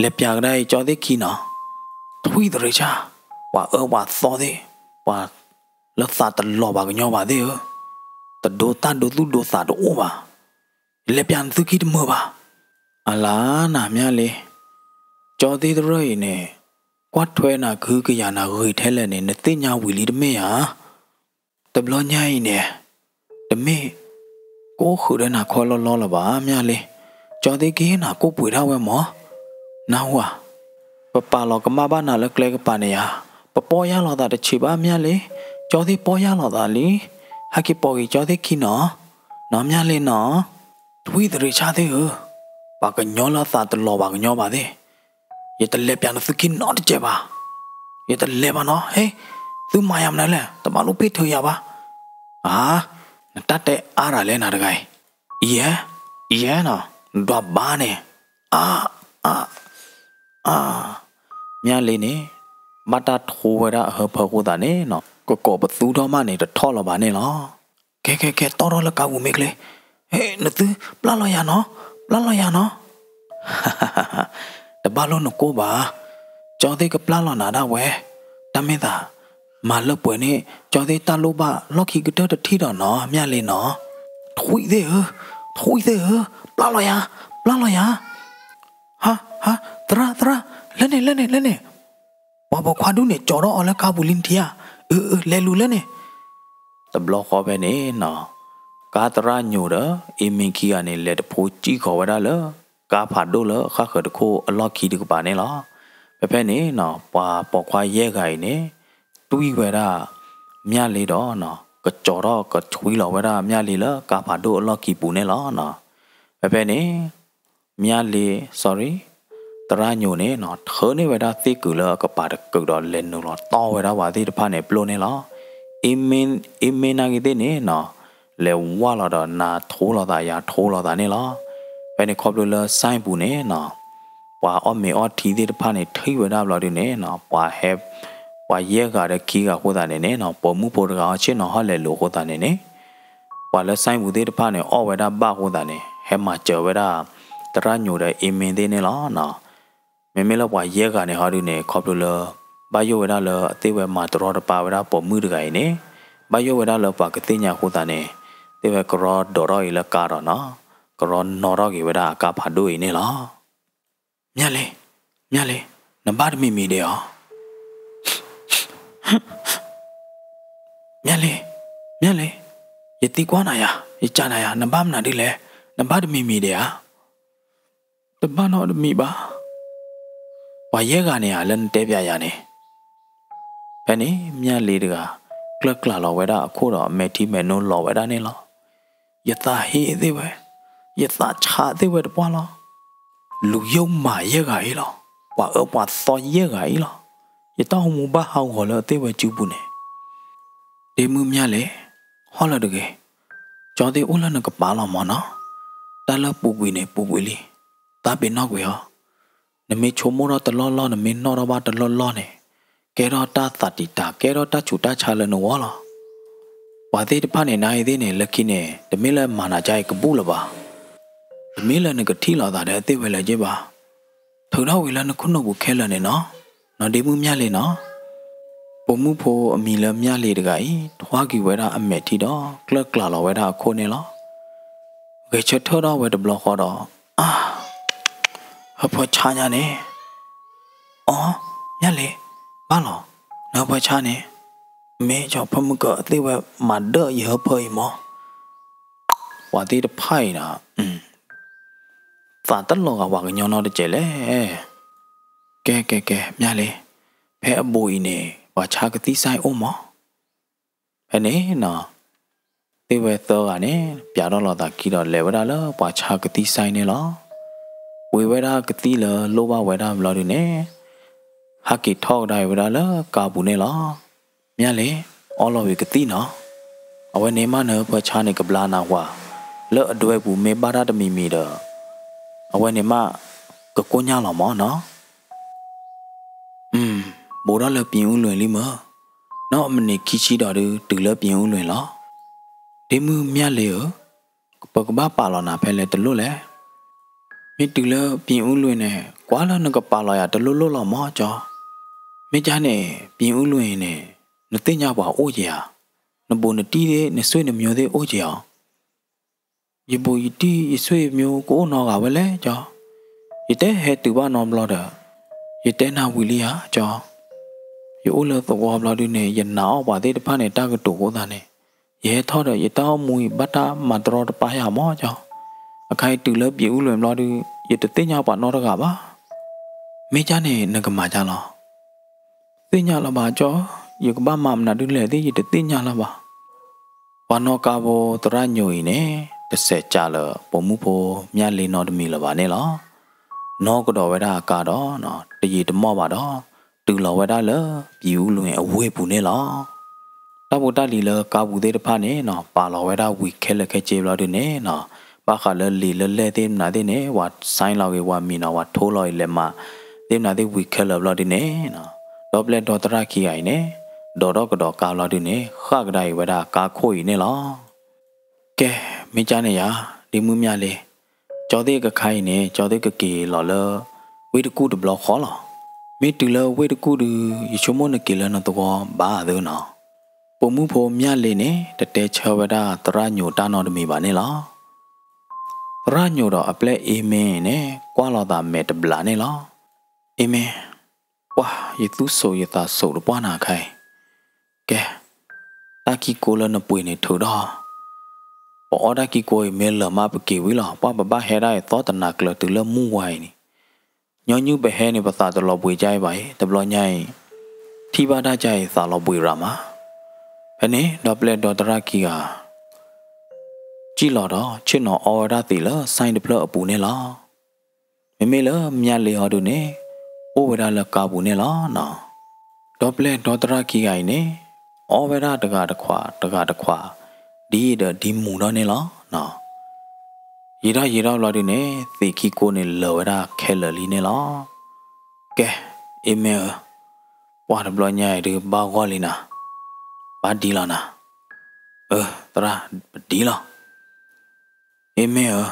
လဲၤပၠးကဒါအံၤကၠီသ့ၣ်ခံနီၤ, ထွံၣ်သရ့ဆၣ်, ပှၤအၢပှၤသီသ့ၣ်, ပှၤလၢသးတလီၤဘၣ်ကညီဘၣ်သ့ၣ်ဧၢ, တဒိတၢ်ဒိသူၣ်ဒိသးတအိၣ်ဘၣ်. ယလဲၤပၠးနသုခံတမုာ်ဘၣ်. အလၤနၤမၠၣ်လ့, ကၠီသ့ၣ်တရၢၢ်အံၤန့ၣ်, ကွၢ်ထွဲနၤကဟုကယာ်နၤဂ့ၤထဲလဲၣ်န့ၣ် နသ့ၣ်ညါဝံၤလံတမ့ၢ်ဧါ. တဘျီညါအံၤန့ၣ်, တမ့ၢ်ကအိၣ်ဃုာ်ဒီးနၤခီလီၤလီၤလၢၤဘၣ် မၠၣ်လ့, ကၠီသ့ၣ်က့ၤနၤကိၢ်ပှ့ၤဒၣ်ဝဲမၢ်, နၢ်ဟူဧါ. ပပာ်လီၤကမၣ်ဘၣ်နၤလၢကျဲကပၤန့ၣ်ဧါ, ပပီၢ်ယၢ်လီၤသးတဆံးဘၣ်မၠၣ်လ့, ကၠီသ့ၣ်ပီၢ်ယၢ်လီၤသးလံ, ဟဲက့ၤပိာ်က့ၤကၠီသ့ၣ်ခံနီၤ, နီၤမၠၣ်လ့နီၤ. ထွံၣ်သရ့ဆၣ်သ့ၣ်ဧၢ, ပှၤကညီလၢသးတလီၤဘၣ်ကညီဘၣ်သ့ၣ်, ယတလဲၤပၠးနသုခံနီတစဲးဘၣ်. ယတလဲၤဘၣ်နီၤ, ဟ့, သုမၤယၤမနုၤလဲၣ်, တဘၣ်လိၣ်ဖ့ၣ်ထုးယၤဘၣ်. အါ, နတၢ်တဲအါတၢ်လဲၣ်နၤတဂၤအံၤ, ယဲ, ယဲနီၤ, နဒွးဘၣ်န့ၣ်, အါ, အါ, အါ, မၠၣ်လ့န့ၣ်, ဘၣ်တၢ်ထိဝဲဒၣ်အဟၢဖၢအဃိသတးန့ၣ်နီၤ, ကကိးပသူထီၣ်မးန့ၣ် တထီၣ်လၢၤဘၣ်န့ၣ်လီၤ. ခဲ ခဲ ခဲ တီၢ်ထီၣ်လၢကါပူၤမ့ၢ်ချ့, ဟ့ နသုပျၢ်လီၤယၤနီၤ, ပျၢ်လီၤယၤနီၤ. တဘၣ်လိၣ်နကိၢ်ဘၣ်, ကၠီသ့ၣ်ကပျၢ်လီၤနၤဒၣ်ဝဲ, တၢ်မ့ၢ်သး, မၤလၢပှဲၤန့ၣ် ကၠီသ့ၣ်တၢ်လိၣ်ဘၣ်လီၢ်ခံကတၢၢ်တထံၣ်ဒီးနီၤ မၠၣ်လ့နီၤ. ထွံၣ်သ့ၣ်ဧၢ, ထွံၣ်သ့ၣ်ဧၢ, ပျၢ်လီၤယၤ, ပျၢ်လီၤယၤ. ဟါ, ဟါ, သရၣ် သရၣ်, လၢန့ၣ် လၢန့ၣ် လၢန့ၣ်, ပှၤပိာ်ခွါဒူၣ်န့ၣ် ကၠီထီၣ်အီၤလၢကါပူၤလံနထံၣ်ဧါ. အၢ အၢ လဲၤလူၤလၢန့ၣ်. တဘျီဃီဖဲန့ၣ်နီၤ, ကါသရၣ်ညိၣ်ဒီး အ့မ့ၢ်ခံဂၤန့ၣ် လဲၤတဖိစံၣ်ဃီၤဝဲဒၣ်လၢ ကါဖးဒိၣ်လၢဃၣ်ဃၢၤတခိၣ်အလီၢ်ခံတကပၤန့ၣ်လီၤ. ဖဲဖဲန့ၣ်နီၤ ပှၤပိာ်ခွါယဲၢ်ဂၤအံၤန့ၣ် တွံၢ်ဝဲဒၣ် မၠၣ်လ့ဒီးနီၤ ကကၠီထီၣ်ကဆွံလီၤဝဲဒၣ်မၠၣ်လ့လၢကါဖးဒိၣ်အလီၢ်ခံပူၤန့ၣ်လီၤနီၤ. ဖဲဖဲန့ၣ် မၠၣ်လ့ sorry သရၣ်ညိၣ်န့ၣ်နီၤ ထၢန့ၢ်ဝဲဒၣ်သ့ၣ်ကုာ်လၢအကပၤတကုာ်ဒီး လဲၤနုာ်လီၤတီၢ်ဝဲဒၣ်ပှၤသ့ၣ်တဖၣ်န့ၣ် ပျိၢ်န့ၣ်လီၤ. အ့မ့ၢ် အ့မ့ၢ်နာ်က့သ့ၣ်န့ၣ်နီၤ လဲၤဝၢ်လီၤဒီးနၤထိလိာ်သးယၤထိလိာ်သးန့ၣ်လီၤ. ဖဲန့ၣ်ခီဖျိလၢ စဲပူၤန့ၣ်နီၤ ပှၤအီၣ်မ့ၤအီထံသ့ၣ်တဖၣ်န့ၣ် ထံၣ်ဝဲဒၣ်ဘျီဒုန့ၣ်နီၤ ပှၤဟဲ ပှၤယဲၢ်ဂၤဒီးခံဂၤအဃိသတးန့ၣ်န့ၣ်နီၤ ပိာ်မုၣ်ဖိတဂၤအီၣ်ဆ့ၣ်နီၤဟီၣ်လဲၤလူၤအဃိသတးန့ၣ်န့ၣ် ပှၤလၢ စဲပူၤသ့ၣ်တဖၣ်န့ၣ် အီၣ်ဝဲဒၣ်ဘၣ်အဃိသတးန့ၣ် ဟဲမၤစၢၤဝဲဒၣ် သရၣ်ညိၣ်ဒီးအ့မ့ၢ်သ့ၣ်န့ၣ်လီၤနီၤ. မ့မ့ၢ်လၢပှၤယဲၢ်ဂၤန့ၣ်ဟီဒုန့ၣ် ခီဖျိလၢ ဘၣ်ယိၣ်ဝဲဒၣ်လၢအသ့ၣ်ဝဲမၤတရီတပါဝဲဒၣ်ပိာ်မုၣ်တဂၤအံၤန့ၣ် ဘၣ်ယိၣ်ဝဲဒၣ်လၢပှၤကသ့ၣ်ညါအဃိသတးန့ၣ် သ့ၣ်ဝဲကရီဒိးထီၣ်အံၤလၢကါဒီးနီၤ ကရီနီၣ်ထီၣ်က့ၤဝဲဒၣ်အကါဖးဒိၣ်အံၤန့ၣ်လီၤ. မၠၣ်လ့, မၠၣ်လ့, နဘၣ်တမံၤမံၤဒံးဧါ. မၠၣ်လ့, မၠၣ်လ့, ယသံကွၢ်နၤယၤ, ယကးနၤယၤ, နဘၣ်မနုၤဒ်လဲၣ်, နဘၣ်တမံၤမံၤဒံးဧါ. တဘၣ်နီတမံၤဘၣ်. ပှၤယဲၢ်ဂၤန့ၣ်ဧါ လၢနတဲပျးယၤန့ၣ်. ဖဲန့ၣ် မၠၣ်လ့တဂၤ ကျၢၢ်ကျၢ်လီၤဝဲဒၣ်အခိၣ်ဒီး မဲာ်ထံမဲာ်နိလီၤဝဲဒၣ်န့ၣ်လီၤ. ယသးဟ့အသ့ၣ်ဝဲ, ယသးဆါအသ့ၣ်ဝဲတပှၢ်လီၤ. လူၤယိၣ်မးယဲၢ်ဂၤအံၤလီၤ. ပှၤအၢပှၤသီယဲၢ်ဂၤအံၤလီၤ. ယတၢ်အိၣ်မူဘၣ်ဟးဂီၤလၢအသ့ၣ်ဝဲစုပူၤန့ၣ်. ဒ့မုၣ်မၠၣ်လ့, ဟီၣ်လၢၤတဂ့ၤ. ကၠီသ့ၣ်အိၣ်လၢနကပၤလီၤမၢ်နီၤ. တၢ်လၢပူၤကွံာ်န့ၣ် ပူၤကွံာ်လံ. သးပ့ၤနီၣ်ကွံာ်အီၤ. နမ့ၢ်ဆိကမိၣ်ထီၣ်တလီၢ်လီၢ် နမ့ၢ်နီၣ်ထီၣ်ဘၣ်တလီၢ်လီၢ်န့ၣ် ကဲထီၣ်တၢ်သးတံာ်တာ် ကဲထီၣ်တၢ်ဆူးတၢ်ဆါလၢနဂီၢ်လီၤ. ပှၤသ့ၣ်တဖၣ်န့ၣ် နၤအံၤသ့ၣ်န့ၣ် လၢခံန့ၣ် တမ့ၢ်လၢမၤနၤကအံၤကဘူၣ်လၢၤဘၣ်. တမ့ၢ်လၢနကထံၣ်လိာ်သးဒီးအသ့ၣ်ဝဲလၢၤက့ဘၣ်. ထုးထီၣ်ဝံၤလၢနခိၣ်နူာ်ပူၤခဲလၢာ်န့ၣ်နီၤ, နီၢ်ဒ့မုၣ်မၠၣ်လ့နီၤ. ပိာ်မုၣ်ဖိအမံၤလၢမၠၣ်လ့တဂၤအံၤ ထွါက့ၤဝဲဒၣ်အမဲာ်ထံဒီး ကျၢၢ်ကျၢ်လီၤဝဲဒၣ်အခိၣ်န့ၣ်လီၤ. ဂဲၤဆၢထၢၣ်ထီၣ်ဝဲတဘျီဃီဒီး, အါ, ဟၢဖၢဆါညါန့ၣ်. အီ, မၠၣ်လ့, ဘၣ်လီၤ, နဟၢဖၢဆါန့ၣ်, မ့ၢ်ကၠီဖၢမုၢ်ကၢအသ့ၣ်ဝဲမၤဒၢၣ်ယဟၢဖၢအံၤမၢ်. ပှၤသ့ၣ်တဖၣ်အံၤဒီး သးတလီၤဂာ်ပှၤကညီနီတစဲးလဲၣ်. ကဲ ကဲ ကဲ မၠၣ်လ့, ဖဲအဘူးအံၤန့ၣ် ပှၤဆါကသံၣ်စဲအိၣ်မၢ်. ဖဲန့ၣ်နီၤ, သ့ၣ်ဝဲသၢဂၤန့ၣ် ပျးထီၣ်လိာ်သးခံဒီး လဲၤဝဲဒၣ်လၢပှၤဆါကသံၣ်စဲန့ၣ်လီၤ. ဝံၤဝဲဒၣ်ကသံၣ်လၢလိၣ်ဘၣ်ဝဲဒၣ်ဘျီဒုန့ၣ်, ဟးက့ၤထီၣ်ကဒါအံၤဝဲဒၣ်လၢကါပူၤန့ၣ်လီၤ. မၠၣ်လ့, အီလီၤဝံၤကသံၣ်နီၤ. အဝဲန့ၣ်မး နဟၢဖၢဆါန့ၣ် ကဘျါနၤဝၤ, လၢအဒွဲပူၤမ့ၢ်ဘၣ်တၢ်တမံၤမံၤဒီး, အဝဲန့ၣ်မး ကကိၢ်ညၣ်လီၤမၢ်နီၤ. ဘူးထီၣ်လၢပံအူလွံၢ်လံမၢ်, နီၢ်မံးနံးခံဆံဒီးဒုး တုၤလၢပံအူလွံၢ်လီၤ. ဒ့မုၣ်မၠၣ်လ့ဧၢ, ပကဘၣ်ပာ်လီၤနၤဖဲလဲၣ်တလိၣ်လဲၣ်. မ့ၢ်တုၤလၢပံအူလွံၢ်န့ၣ် ကွၢ်လၢနကပာ်လီၤယၤတလိၣ်လိၣ်လီၤမၢ်ကၠီ. မ့ၢ်ကၠၢ်န့ၣ် ပံအူလွံၢ်အံၤန့ၣ် နသ့ၣ်ညါပှၤအိၣ်က့ၤဧါ. နဘူးနတံၢ်သ့ၣ် နဆွေနမျိုးသ့ၣ်အိၣ်က့ၤဧါ. ယဘူးယတံၢ်ယဆွေမျိုးကအိၣ်နီတဂၤဝဲလဲၣ်ကၠီ. ယတဟဲတုၤဘၣ်နီတဘျီဒီး, ယတဲနၤဝံၤလံဧါကၠီ. ယအိၣ်လၢသဝီဘျီဒုန့ၣ် ယနာ်အီၣ်ပှၤသ့ၣ်တဖၣ်န့ၣ် တၢ်ကတိၤအဃိသတးန့ၣ်, ယဟဲထီၣ်ဒီး ယတၢ်အိၣ်မူအံၤဘၣ်တၢ်မၤတရီတပါယၤမၢ်ကၠီ. အခါအံၤတုၤလၢပံအူလွံၢ်ဘျီဒု ယတသ့ၣ်ညါပှၤနီတဂၤဘၣ်. မ့ၢ်ကၠၢ်န့ၣ် နကမၤကၠၢ်လီၤ. သ့ၣ်ညါလၢၤဘၣ်ကၠီ, ယကဘၣ်မၤမနုၤဒ်လဲၣ်သ့ၣ် ယတသ့ၣ်ညါလၢၤဘၣ်. ပှၤနီၣ်ကါဖိသရၣ်ညိၣ်အံၤန့ၣ် တစဲးကးလၢပိာ်မုၣ်ဖိမၠၣ်လ့နီတမံၤလၢၤဘၣ်န့ၣ်လီၤ. နီၣ်ကဒီးဝဲဒၣ်အကါဒီး တယံာ်တမီၢ်ဘၣ်ဒီး တုၤလီၤဝဲဒၣ်လၢပံအူလွံၢ်အဝ့ၢ်ပူၤန့ၣ်လီၤ. တၢ်ဖိတၢ်လံၤလၢကါပူၤသ့ၣ်တဖၣ်န့ၣ်နီၤ ပာ်လီၤဝဲဒၣ်ဝံၤခဲလၢာ်ခဲဆ့ဘျီဒုန့ၣ်နီၤ, ဘၣ်ဃးလၢလံာ်လၢလဲၢ်သ့ၣ်မနုၤသ့ၣ်န့ၣ် ပှၤ sign လီၤဂ့ၤ ပှၤမံၤနီၤ ပှၤထိလီၤအံၤလဲၤမးသ့ၣ်မနုၤသ့ၣ်ဝံၤခဲလၢာ်ဘျီဒုန့ၣ်နီၤ, ဒီပျဲၢ်ဒီသရၣ်ခံဂၤအံၤန့ၣ် ဒိးထီၣ်ကဒီးကါဘျီဒုန့ၣ် ဃၣ်ကဒါအံၤဝဲဒၣ်ကါခိၣ်အံၤန့ၣ်လီၤ. ကဲ, မ့ၢ်ကၠၢ်န့ၣ်ယၤ, ဒ့မုၣ်မၠၣ်လ့, ကၠီသ့ၣ်ကခါအံၤန့ၣ် ကၠီသ့ၣ်ကက့ၤလီၤလၢ ဝ့ၢ်တကူၣ်တဘျီဃီလီၤ. မ့ၢ်တုၤလၢဝ့ၢ်တကူၣ်ဒု ယဆိကမိၣ်နက့ၤလၢနသဝီဘၣ်သ့နီၤ. ပိာ်မုၣ်ဖိမၠၣ်လ့န့ၣ် တတဲဆၢဝဲဒၣ်သရၣ်ညိၣ်တၢ်နီတမံၤဘၣ်န့ၣ်လီၤ. သရၣ်ညိၣ်ဒီးအပျဲၢ်အ့မ့ၢ်န့ၣ် ကွၢ်လီၤသးမဲာ်တဘျးန့ၣ်လီၤ. အ့မ့ၢ်, ပှၢ်ယသူၣ်ဆိးယသးဆိးတပှၢ်နၤခါအံၤ, ကဲ, တၢ်ခံကိလၢနပှ့ၤန့ၣ်ထုးထီၣ်, ပအီၣ်တၢ်ခံကိအံၤမ့ၢ်လၢာ်မးပက့ၤဝံၤလီၤ, ပှၢ်ပဘၣ်ဟဲဒၣ်အံၤသီတနၤကျၢၤတုၤလၢမုၢ်ဝါအံၤန့ၣ်, ညီနုၢ်ပဟဲန့ၣ် ပသးတလီၤဘှံးကါအံၤဘၣ်အံၤ, တဘျီညါအံၤ, ထံၣ်ဘၣ်တၢ်ကါအံၤသးလီၤဘှံးရၤမး, ဖဲန့ၣ်ဒီပျဲၢ်ဒီသရၣ်ခံဂၤ စံၣ်လီၤဒီးဆ့ၣ်နီၤအီဝဲဒၣ်သံးလၢ ဆိုင် တဖျၢၣ်အပူၤန့ၣ်လီၤ. မ့မ့ၢ်လၢမၠၢ်လ့ဟီဒုန့ၣ်, အိၣ်ဝဲဒၣ်လၢကါပူၤန့ၣ်လီၤနီၤ. ဒီပျဲၢ်ဒီသရၣ်ခံဂၤအံၤန့ၣ်, အီဝဲဒၣ်တဂၤတခွး, တဂၤတခွး, ဒ်အံၤဒီးဒ်မူၤထီၣ်န့ၣ်လီၤနီၤ. ယံာ်ထီၣ်ယံာ်ထီၣ်ဘျီဒုန့ၣ်, သံးခံကိန့ၣ်လၢာ်ဝဲဒၣ်ခဲလၢာ်လံန့ၣ်လီၤ. ကဲ, အ့မ့ၢ်ဧၢ, ပှၢ်တဘျီညါအံၤဒုဘၣ်ဂီၢ်လံနၤ, ဘၣ်ဒ်လီၤနၤ. အၢ, သရၣ်, ပဒ်လီၤ. အ့မ့ၢ်ဧၢ,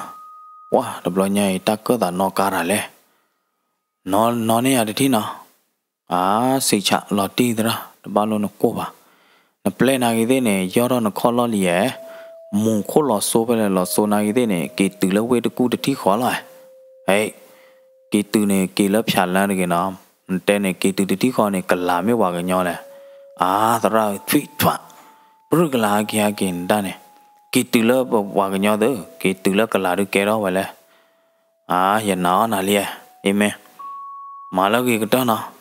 ပှၢ်တဘျီညါအံၤတၢ်ကၢၣ်သးနီၣ်ကါတၢ်လဲၣ်. နီၣ်နီၣ်န့ၢ်ယၤတထံၣ်နီၤ. အါ, ဆံးဆးလီၤတံၢ်သရၣ်, တဘၣ်လိၣ်နကိၢ်ဘၣ်. နပျဲၢ်နာ်ဂ့ၤသ့ၣ်န့ၣ် ယီၢ်ထီၣ်နခီၣ်လီၢ်လံယဲၢ်, မူၤခိၣ်လီၤစိဖဲလဲၣ်လီၤစိနာ်ဂ့ၤသ့ၣ်န့ၣ် က့ၤတုၤလၢဝ့ၢ်တကူၣ်တထံၣ်ဃီလီၤ. ဟဲ, က့ၤတုၤန့ၣ်က့ၤလၢဖၠးလၢတဂ့ၤနီၤ. နတဲန့ၣ် က့ၤတုၤတထံၣ်ဃီန့ၣ် ကလၤမ့ၢ်ပှၤကညီလဲၣ်. အါ, သရၣ်ထွံၣ်ထွါ, ပြၢ်ကလၤဟဲက့ၤဟဲက့ၤနတၢ်န့ၣ်, က့ၤတုၤလၢပှၤကညီသု, က့ၤတုၤလၢကလၤဒုကဲထီၣ်ဝဲလဲၣ်. အါ, ယနာ်အီၣ်နၤလံ, အ့မ့ၢ်, မၤလၢဂ့ၤကတၢၢ်နီၤ.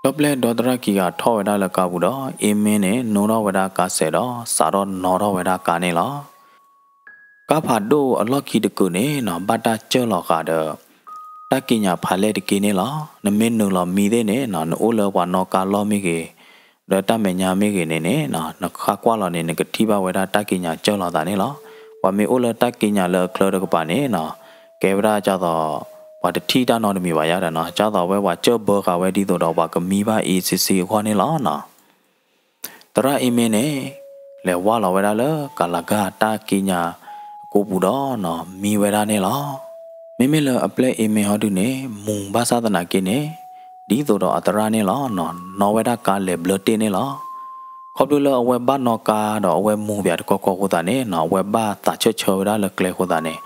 ဒီပျဲၢ်ဒီသရၣ်ခံဂၤထီၣ်ဝဲဒၣ်လၢကါပူၤဒီး အ့မ့ၢ်န့ၣ် နိထီၣ်ဝဲဒၣ်ကါစဲးဒီး စးထီၣ်နီၣ်ထီၣ်ဝဲဒၣ်ကါန့ၣ်လီၤ. ကါဖးဒိၣ်အလီၢ်ခံတကုာ်န့ၣ်နီၤ ဘၣ်တၢ်စၢၢ်လီၤဃာ်ဒီး တၢ်ကံးညာ်ဖးလဲၢ်တက့ၢ်န့ၣ်လီၤ. နမ့ၢ်နုာ်လီၤမံသ့ၣ်န့ၣ်နီၤ နအိၣ်လၢပှၤနီၣ်ကါလီၢ်မ့ၢ်ဂ့ၤ, ဒီးတၢ်မဲာ်ညါမ့ၢ်ဂ့ၤန့ၣ်န့ၣ်နီၤ နဃၣ်ကွၢ်လီၤန့ၣ် နကထံၣ်ဘၣ်ဝဲဒၣ်တၢ်ကံးညာ်စၢၢ်လီၤသးန့ၣ်လီၤ. ပှၤမ့ၢ်အိၣ်လၢတၢ်ကံးညာ်လၢအချၢတကပၤန့ၣ်နီၤ ကဲဝဲဒၣ်ဒ်သိး ပှၤတထံၣ်တၢ်နီတမံၤဘၣ်ယါဒီးနီၤ ဒ်သိးဝဲပှၤစၢၢ်ဘၢဃာ်ဝဲဒ်သိးဒီးပှၤကမံဘၣ် easy easy အဂီၢ်န့ၣ်လီၤနီၤ. သရၣ်အ့မ့ၢ်န့ၣ် လဲၤဝါလီၤဝဲဒၣ်လၢကၤလၤကၤတၢ်ကံးညာ်အကိာ်ပူၤဒီးနီၤ မံဝဲဒၣ်န့ၣ်လီၤ. မ့မ့ၢ်လၢအပျဲၢ်အ့မ့ၢ်ဟီဒုန့ၣ် မူၤဘၣ်ဆၣ်သနာ်က့န့ၣ် ဒ်သိးဒီးအသရၣ်န့ၣ်လီၤနီၤ နီၣ်ဝဲဒၣ်ကါလဲၤဘျၢတ့ၢ်န့ၣ်လီၤ. ခီဖျိလၢအဝဲဘၣ်နီၣ်ကါဒီးအဝဲမူၤပၠးတကီၢ်ကီၢ်အဃိသတးန့ၣ်နီၤ အဝဲဘၣ်သးဆၢဆၢဝဲဒၣ်လၢကျဲအဃိသတးန့ၣ်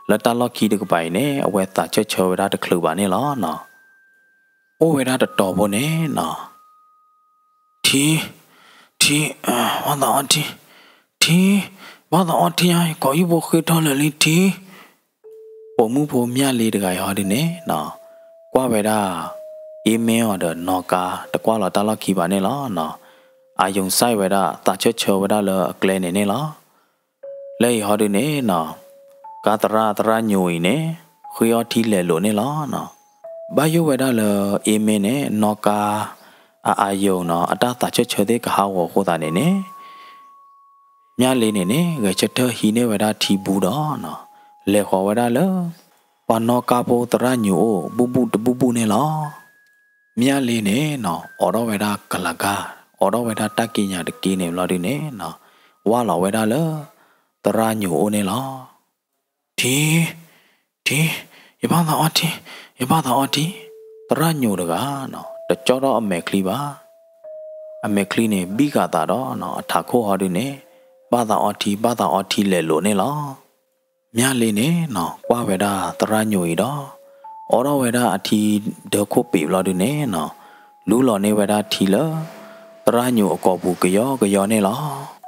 လၢတၢ်လီၢ်ခံတကပၤအံၤန့ၣ် အဝဲသးဆၢဆၢဝဲဒၣ်တချုးဘၣ်န့ၣ်လီၤနီၤ. အိၣ်ဝဲဒၣ်တတီၤဖိန့ၣ်နီၤ ထံ, ထံ, ဘၣ်သးအီထံ, ထံ, ဘၣ်သးအီထံဧါ ယကိးဟံၣ်ဖိဃ့ထီၣ်လၢာ်လံထံ. ပိာ်မုၣ်ဖိမၠၢ်လ့တဂၤအံၤဟီဒုန့ၣ်နီၤ ကွၢ်ဝဲဒၣ် အ့မ့ၢ်အီၤဒီးနီၣ်ကါ တကွၢ်လီၤတၢ်လီၢ်ခံဘၣ်န့ၣ်လီၤနီၤ. အာရုံစိုက်ဝဲဒၣ် သးဆၢဆၢဝဲဒၣ်လၢအကျဲန့ၣ်န့ၣ်လီၤ. လၢအံၤဟီဒုန့ၣ်နီၤ ကါသရၣ်သရၣ်ညိးအံၤန့ၣ် ဃ့အီထံလဲၤလိာ်န့ၣ်လီၤနီၤ. ဘၣ်ယိၣ်ဝဲဒၣ်လၢအ့မ့ၢ်န့ၣ် နီၣ်ကါ အအာရုံနီၤ အတၢ်သးဆၢဆၢသ့ၣ်ကဟးဂီၤအဃိသတးန့ၣ်န့ၣ် မၠၢ်လ့န့ၣ်န့ၣ် ဂဲၤဆၢထၢၣ်ဟံးန့ၢ်ဝဲဒၣ်ထံဘူဒီးနီၤ လဲၤဃီၤဝဲဒၣ်လၢ ပှၤနီၣ်ကါဖိသရၣ်ညိးအိၣ် ဘူၣ်ဘူၣ်တဘူၣ်ဘူၣ်န့ၣ်လီၤ. မၠၢ်လ့န့ၣ်နီၤ အိးထီၣ်ဝဲဒၣ်ကၤလၤကၤ အိးထီၣ်ဝဲဒၣ်တၢ်ကံးညာ်တက့ၢ်န့ၣ်ဘျီဒုန့ၣ်နီၤ ဝၢ်လီၤဝဲဒၣ်လၢ သရၣ်ညိးအိၣ်န့ၣ်လီၤ. ထံ, ထံ, ယဘၣ်သးအီထံ, ယဘၣ်သးအီထံ, သရၣ်ညိးတဂၤနီၤ တကၠီထီၣ်အမဲာ်ချံဘၣ်. အမဲာ်ချံန့ၣ် ဘံၣ်ဃာ်သးဒီးနီၤ အထးခိၣ်ဟီဒုန့ၣ် ဘၣ်သးအီထံ ဘၣ်သးအီထံလဲၤလိာ်န့ၣ်လီၤ. မၠၢ်လ့န့ၣ်နီၤ ကွၢ်ဝဲဒၣ်သရၣ်ညိးအံၤဒီး အိးထီၣ်ဝဲဒၣ်အထံဒၢခိၣ်ပ့ၤဘျီဒုန့ၣ်နီၤ လူလီၤန့ၢ်ဝဲဒၣ်ထံလၢ သရၣ်ညိးအကိာ်ပူၤကယီကယီန့ၣ်လီၤ.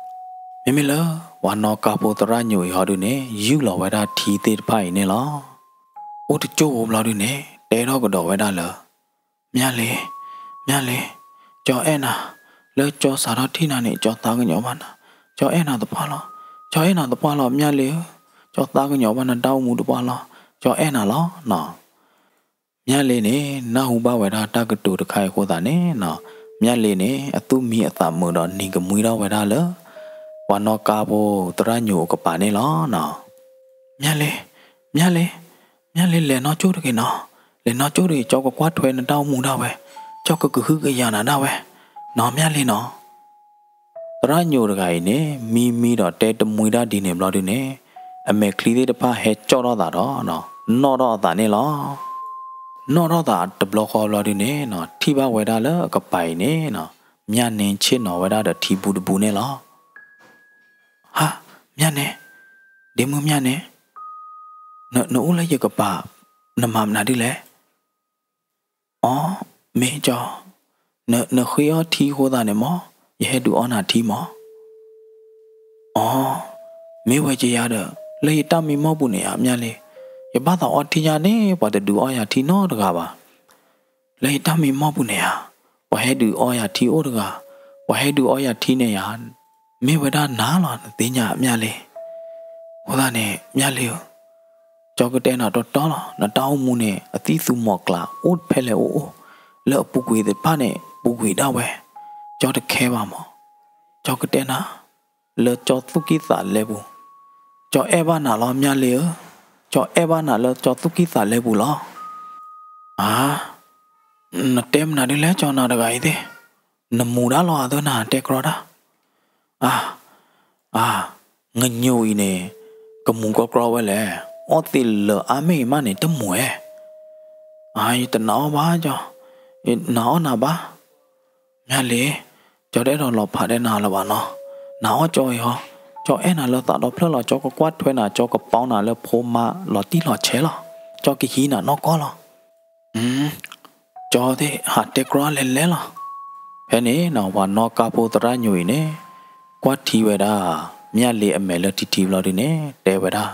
မ့မ့ၢ်လၢ ပှၤနီၣ်ကါဖိသရၣ်ညိးအံၤဟီဒုန့ၣ် ယူၢ်လီၤဝဲဒၣ်ထံသ့ၣ်တဖၣ်အံၤန့ၣ်လီၤ. အိၣ်တကၠိၢ်ဖိဘျီဒုန့ၣ် တဲထီၣ်ကဒီးဝဲဒၣ်လၢ မၠၢ်လ့, မၠၢ်လ့, ကၠီအဲၣ်နၤ, လၢကၠီစးထီၣ်ထံၣ်နၤန့ၣ် ကၠီသးကညီၤဘၣ်နၤ, ကၠီအဲၣ်နၤသပှၢ်လီၤ, ကၠီအဲၣ်နၤသပှၢ်လီၤ မၠၢ်လ့ဧၢ, ကၠီသးကညီၤဘၣ်နတၢ်အိၣ်မူတပှၢ်လီၤ, ကၠီအဲၣ်နၤလီၤနီၤ. မၠၢ်လ့န့ၣ် နၢ်ဟူဘၣ်ဝဲဒၣ်တၢ်ကတိၤတခါအံၤအဃိသတးန့ၣ်နီၤ, မၠၢ်လ့န့ၣ် အသူၣ်မံအသးမုာ်ဒီးနံၤကမှံထီၣ်ဝဲဒၣ်လၢ ပှၤနီၣ်ကါဖိသရၣ်ညိးအကပၤန့ၣ်လီၤနီၤ. မၠၢ်လ့, မၠၢ်လ့, မၠၢ်လ့လဲၤနီၢ်ကၠိၣ်တဂ့ၤနီၤ, လဲၤနီၢ်ကၠိၣ်တဂ့ၤ ကၠီကကွၢ်ထွဲနတၢ်အိၣ်မူဒၣ်ဝဲ, ကၠီကကဟုကယာ်နၤဒၣ်ဝဲ, နီၤမၠၢ်လ့နီၤ. သရၣ်ညိးတဂၤအံၤန့ၣ် မံမံဒီးတဲတမှံတၢ်ဒ်န့ၣ်ဘျီဒုန့ၣ် အမဲာ်ချံသ့ၣ်တဖၣ်ဟဲကၠီၣ်ထီၣ်သးဒီး နီၣ်ထီၣ်အသးန့ၣ်လီၤ. နီၣ်ထီၣ်သးတဘျီဃီဘျီဒုန့ၣ်နီၤ ထံၣ်ဘၣ်ဝဲဒၣ်လၢအကပၤအံၤန့ၣ်နီၤ မၠၢ်န့ၣ်ဆ့ၣ်နီၤဝဲဒၣ်ဒီးထံဘူတဘူန့ၣ်လီၤ. ဟါ, မၠၢ်န့ၣ်, ဒ့မုၣ်မၠၢ်န့ၣ်, နအိၣ်လၢယကပၤ နမၤမနုၤဒ်လဲၣ်. အီ, မ့ၢ်ကၠီ, န, နဃ့အီထံအဃိသတးန့ၣ်မး, ယဟဲဒုးအီနၤထံမး. အီ, မ့ၢ်ဝဲကယၤဒီး, လၢယတၢ်မံမီၢ်ပူၤန့ၣ်ဧါ မၠၣ်လ့ၤ, ယဘၣ်သးအီထံညါန့ၣ် ပှၤတဒုးအီယၤထံနီတဂၤဘၣ်. လၢယတၢ်မံမီၢ်ပူၤန့ၣ်ဧါ, ပှၤဟဲဒုးအီယၤထံအိၣ်တဂၤ, ပှၤဟဲဒုးအီယၤထံန့ၣ်ဧါ, မ့ၢ်ဝဲဒၣ်နၤလီၤ နသ့ၣ်ညါ မၠၣ်လ့ၤ. အဃိသတးန့ၣ် မၠၣ်လ့ၤဧၢ, ကၠီကတဲနၤတီတီလီၤ, နတၢ်အိၣ်မူန့ၣ် အသံၣ်သူမီၤကျၢ် အိၣ်ဖဲလဲၣ်အိၣ်အိၣ်, လၢအပူၤကွံာ်သ့ၣ်တဖၣ်န့ၣ် ပူၤကွံာ်ဒၣ်ဝဲ, ကၠီတခဲဘၣ်မး. ကၠီကတဲနၤ လၢကၠီသူၣ်ကံၢ်သးလဲပူၤ, ကၠီအဲၣ်ဘၣ်နၤလီၤ မၠၣ်လ့ၤဧၢ, ကၠီအဲၣ်ဘၣ်နၤလၢကၠီသူၣ်ကံၢ်သးလဲပူၤလီၤ. အါ, နတဲမနုၤဒ်လဲၣ် ကၠီနၤတဂၤအံၤသ့ၣ်, နမူၤဒၣ်လီၤအသၢနၤတဲကြီတၢ်. အါ, အါ, ငညိၤအံၤန့ၣ် ကမူၤကြီကြီဝဲလဲၣ်, အီသံးလၢာ်အါမ့ၢ်အံၤမးန့ၣ် တမူၤဧဲ. အါ, ယတနာ်အီၣ်ဘၣ်ကၠီ, နာ်အီၣ်နၤဘၣ် မၠၣ်လ့ၤ, ကၠီတအဲၣ်ဒိးလီၤဖးတဲနၤလၢၤဘၣ်နီၤ, နာ်အီၣ်ကၠီအံၤဟီ, ကၠီအဲၣ်နၤလၢသးဒီဖျၢၣ်လီၤ, ကၠီကကွၢ်ထွဲနၤ, ကၠီကပီနၤလၢဖိမါလီၤတံၢ်လီၤဆဲးလီၤ, ကၠီကဟံးနၤနီၢ်ကီၢ်လီၤ. ကၠီသ့ၣ်ဟးတဲကြီလဲၤလဲၤလီၤ. ဖဲန့ၣ်နီၤ ပှၤနီၣ်ကါဖိသရၣ်ညိၤအံၤန့ၣ် ကွၢ်ထံဝဲဒၣ် မၠၣ်လ့ၤအမဲာ်လၢထံထံဘျီဒုန့ၣ် တဲဝဲဒၣ်,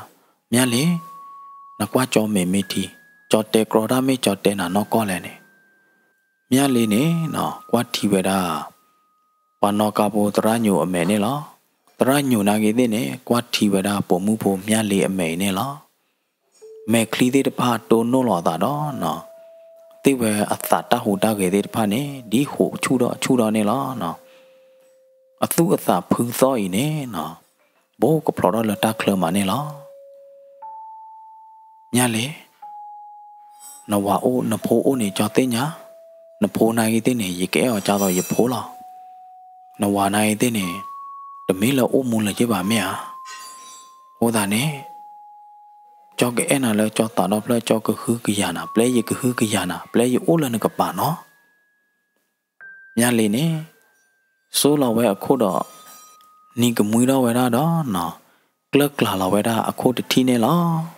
မၠၣ်လ့ၤ, နကွၢ်ကၠီမဲာ်မ့ၢ်ထံ, ကၠီတဲကြီတၢ်မ့ၢ်ကၠီတဲနၤနီၢ်ကီၢ်လဲၣ်န့ၣ်. မၠၣ်လ့ၤန့ၣ်နီၤ ကွၢ်ထံဝဲဒၣ် ပှၤနီၣ်ကါဖိသရၣ်ညိၤအမဲာ်န့ၣ်လီၤ. သရၣ်ညိၤနာ်က့ၤသ့ၣ်န့ၣ် ကွၢ်ထံဝဲဒၣ်ပိာ်မုၣ်ဖိမၠၣ်လ့ၤအမဲာ်အံၤန့ၣ်လီၤ. မဲာ်ချံသ့ၣ်တဖၣ်တိၢ်နီၣ်လီၤအသးဒီးနီၤ, သ့ၣ်ဝဲအသးတၢ်ဟူးတၢ်ဂဲၤသ့ၣ်တဖၣ်န့ၣ် ဒ်ဟူးဆူၣ်ထီၣ်ဆူၣ်ထီၣ်န့ၣ်လီၤ. အသူၣ်အသးဖုသီၣ်အံၤန့ၣ်နီၤ, ဘိကဖျိးထီၣ်လၢတၢ်ချၢမးန့ၣ်လီၤ. မၠၣ်လ့ၤ, နဝၤအိၣ်နဖိအိၣ်န့ၣ် ကၠီသ့ၣ်ညါ, နဖိနာ်က့ၤသ့ၣ်န့ၣ် ယကအဲၣ်အီၤဒ်သိးယဖိလီၤ. နဝၤနာ်က့ၤသ့ၣ်န့ၣ် တမ့ၢ်လၢအိၣ်မူလၢၤက့ၤဘၣ်မ့ၢ်ဧါ. အဃိသတးန့ၣ် ကၠီကအဲၣ်နၤလၢကၠီသးဒီဖျၢၣ်, ကၠီကဟုကယာ်နၤ, ပျဲယကဟုကယာ်နၤ, ပျဲယအိၣ်လၢနကပၤနီၤ. မၠၣ်လ့ၤန့ၣ် စိလီၤဝဲအခိၣ်ဒီး နံၤကမှံထီၣ်ဝဲဒၣ်ဒီးနီၤ, ကျၢၢ်ကျၢ်လီၤဝဲဒၣ်အခိၣ်တထံၣ်န့ၣ်လီၤ.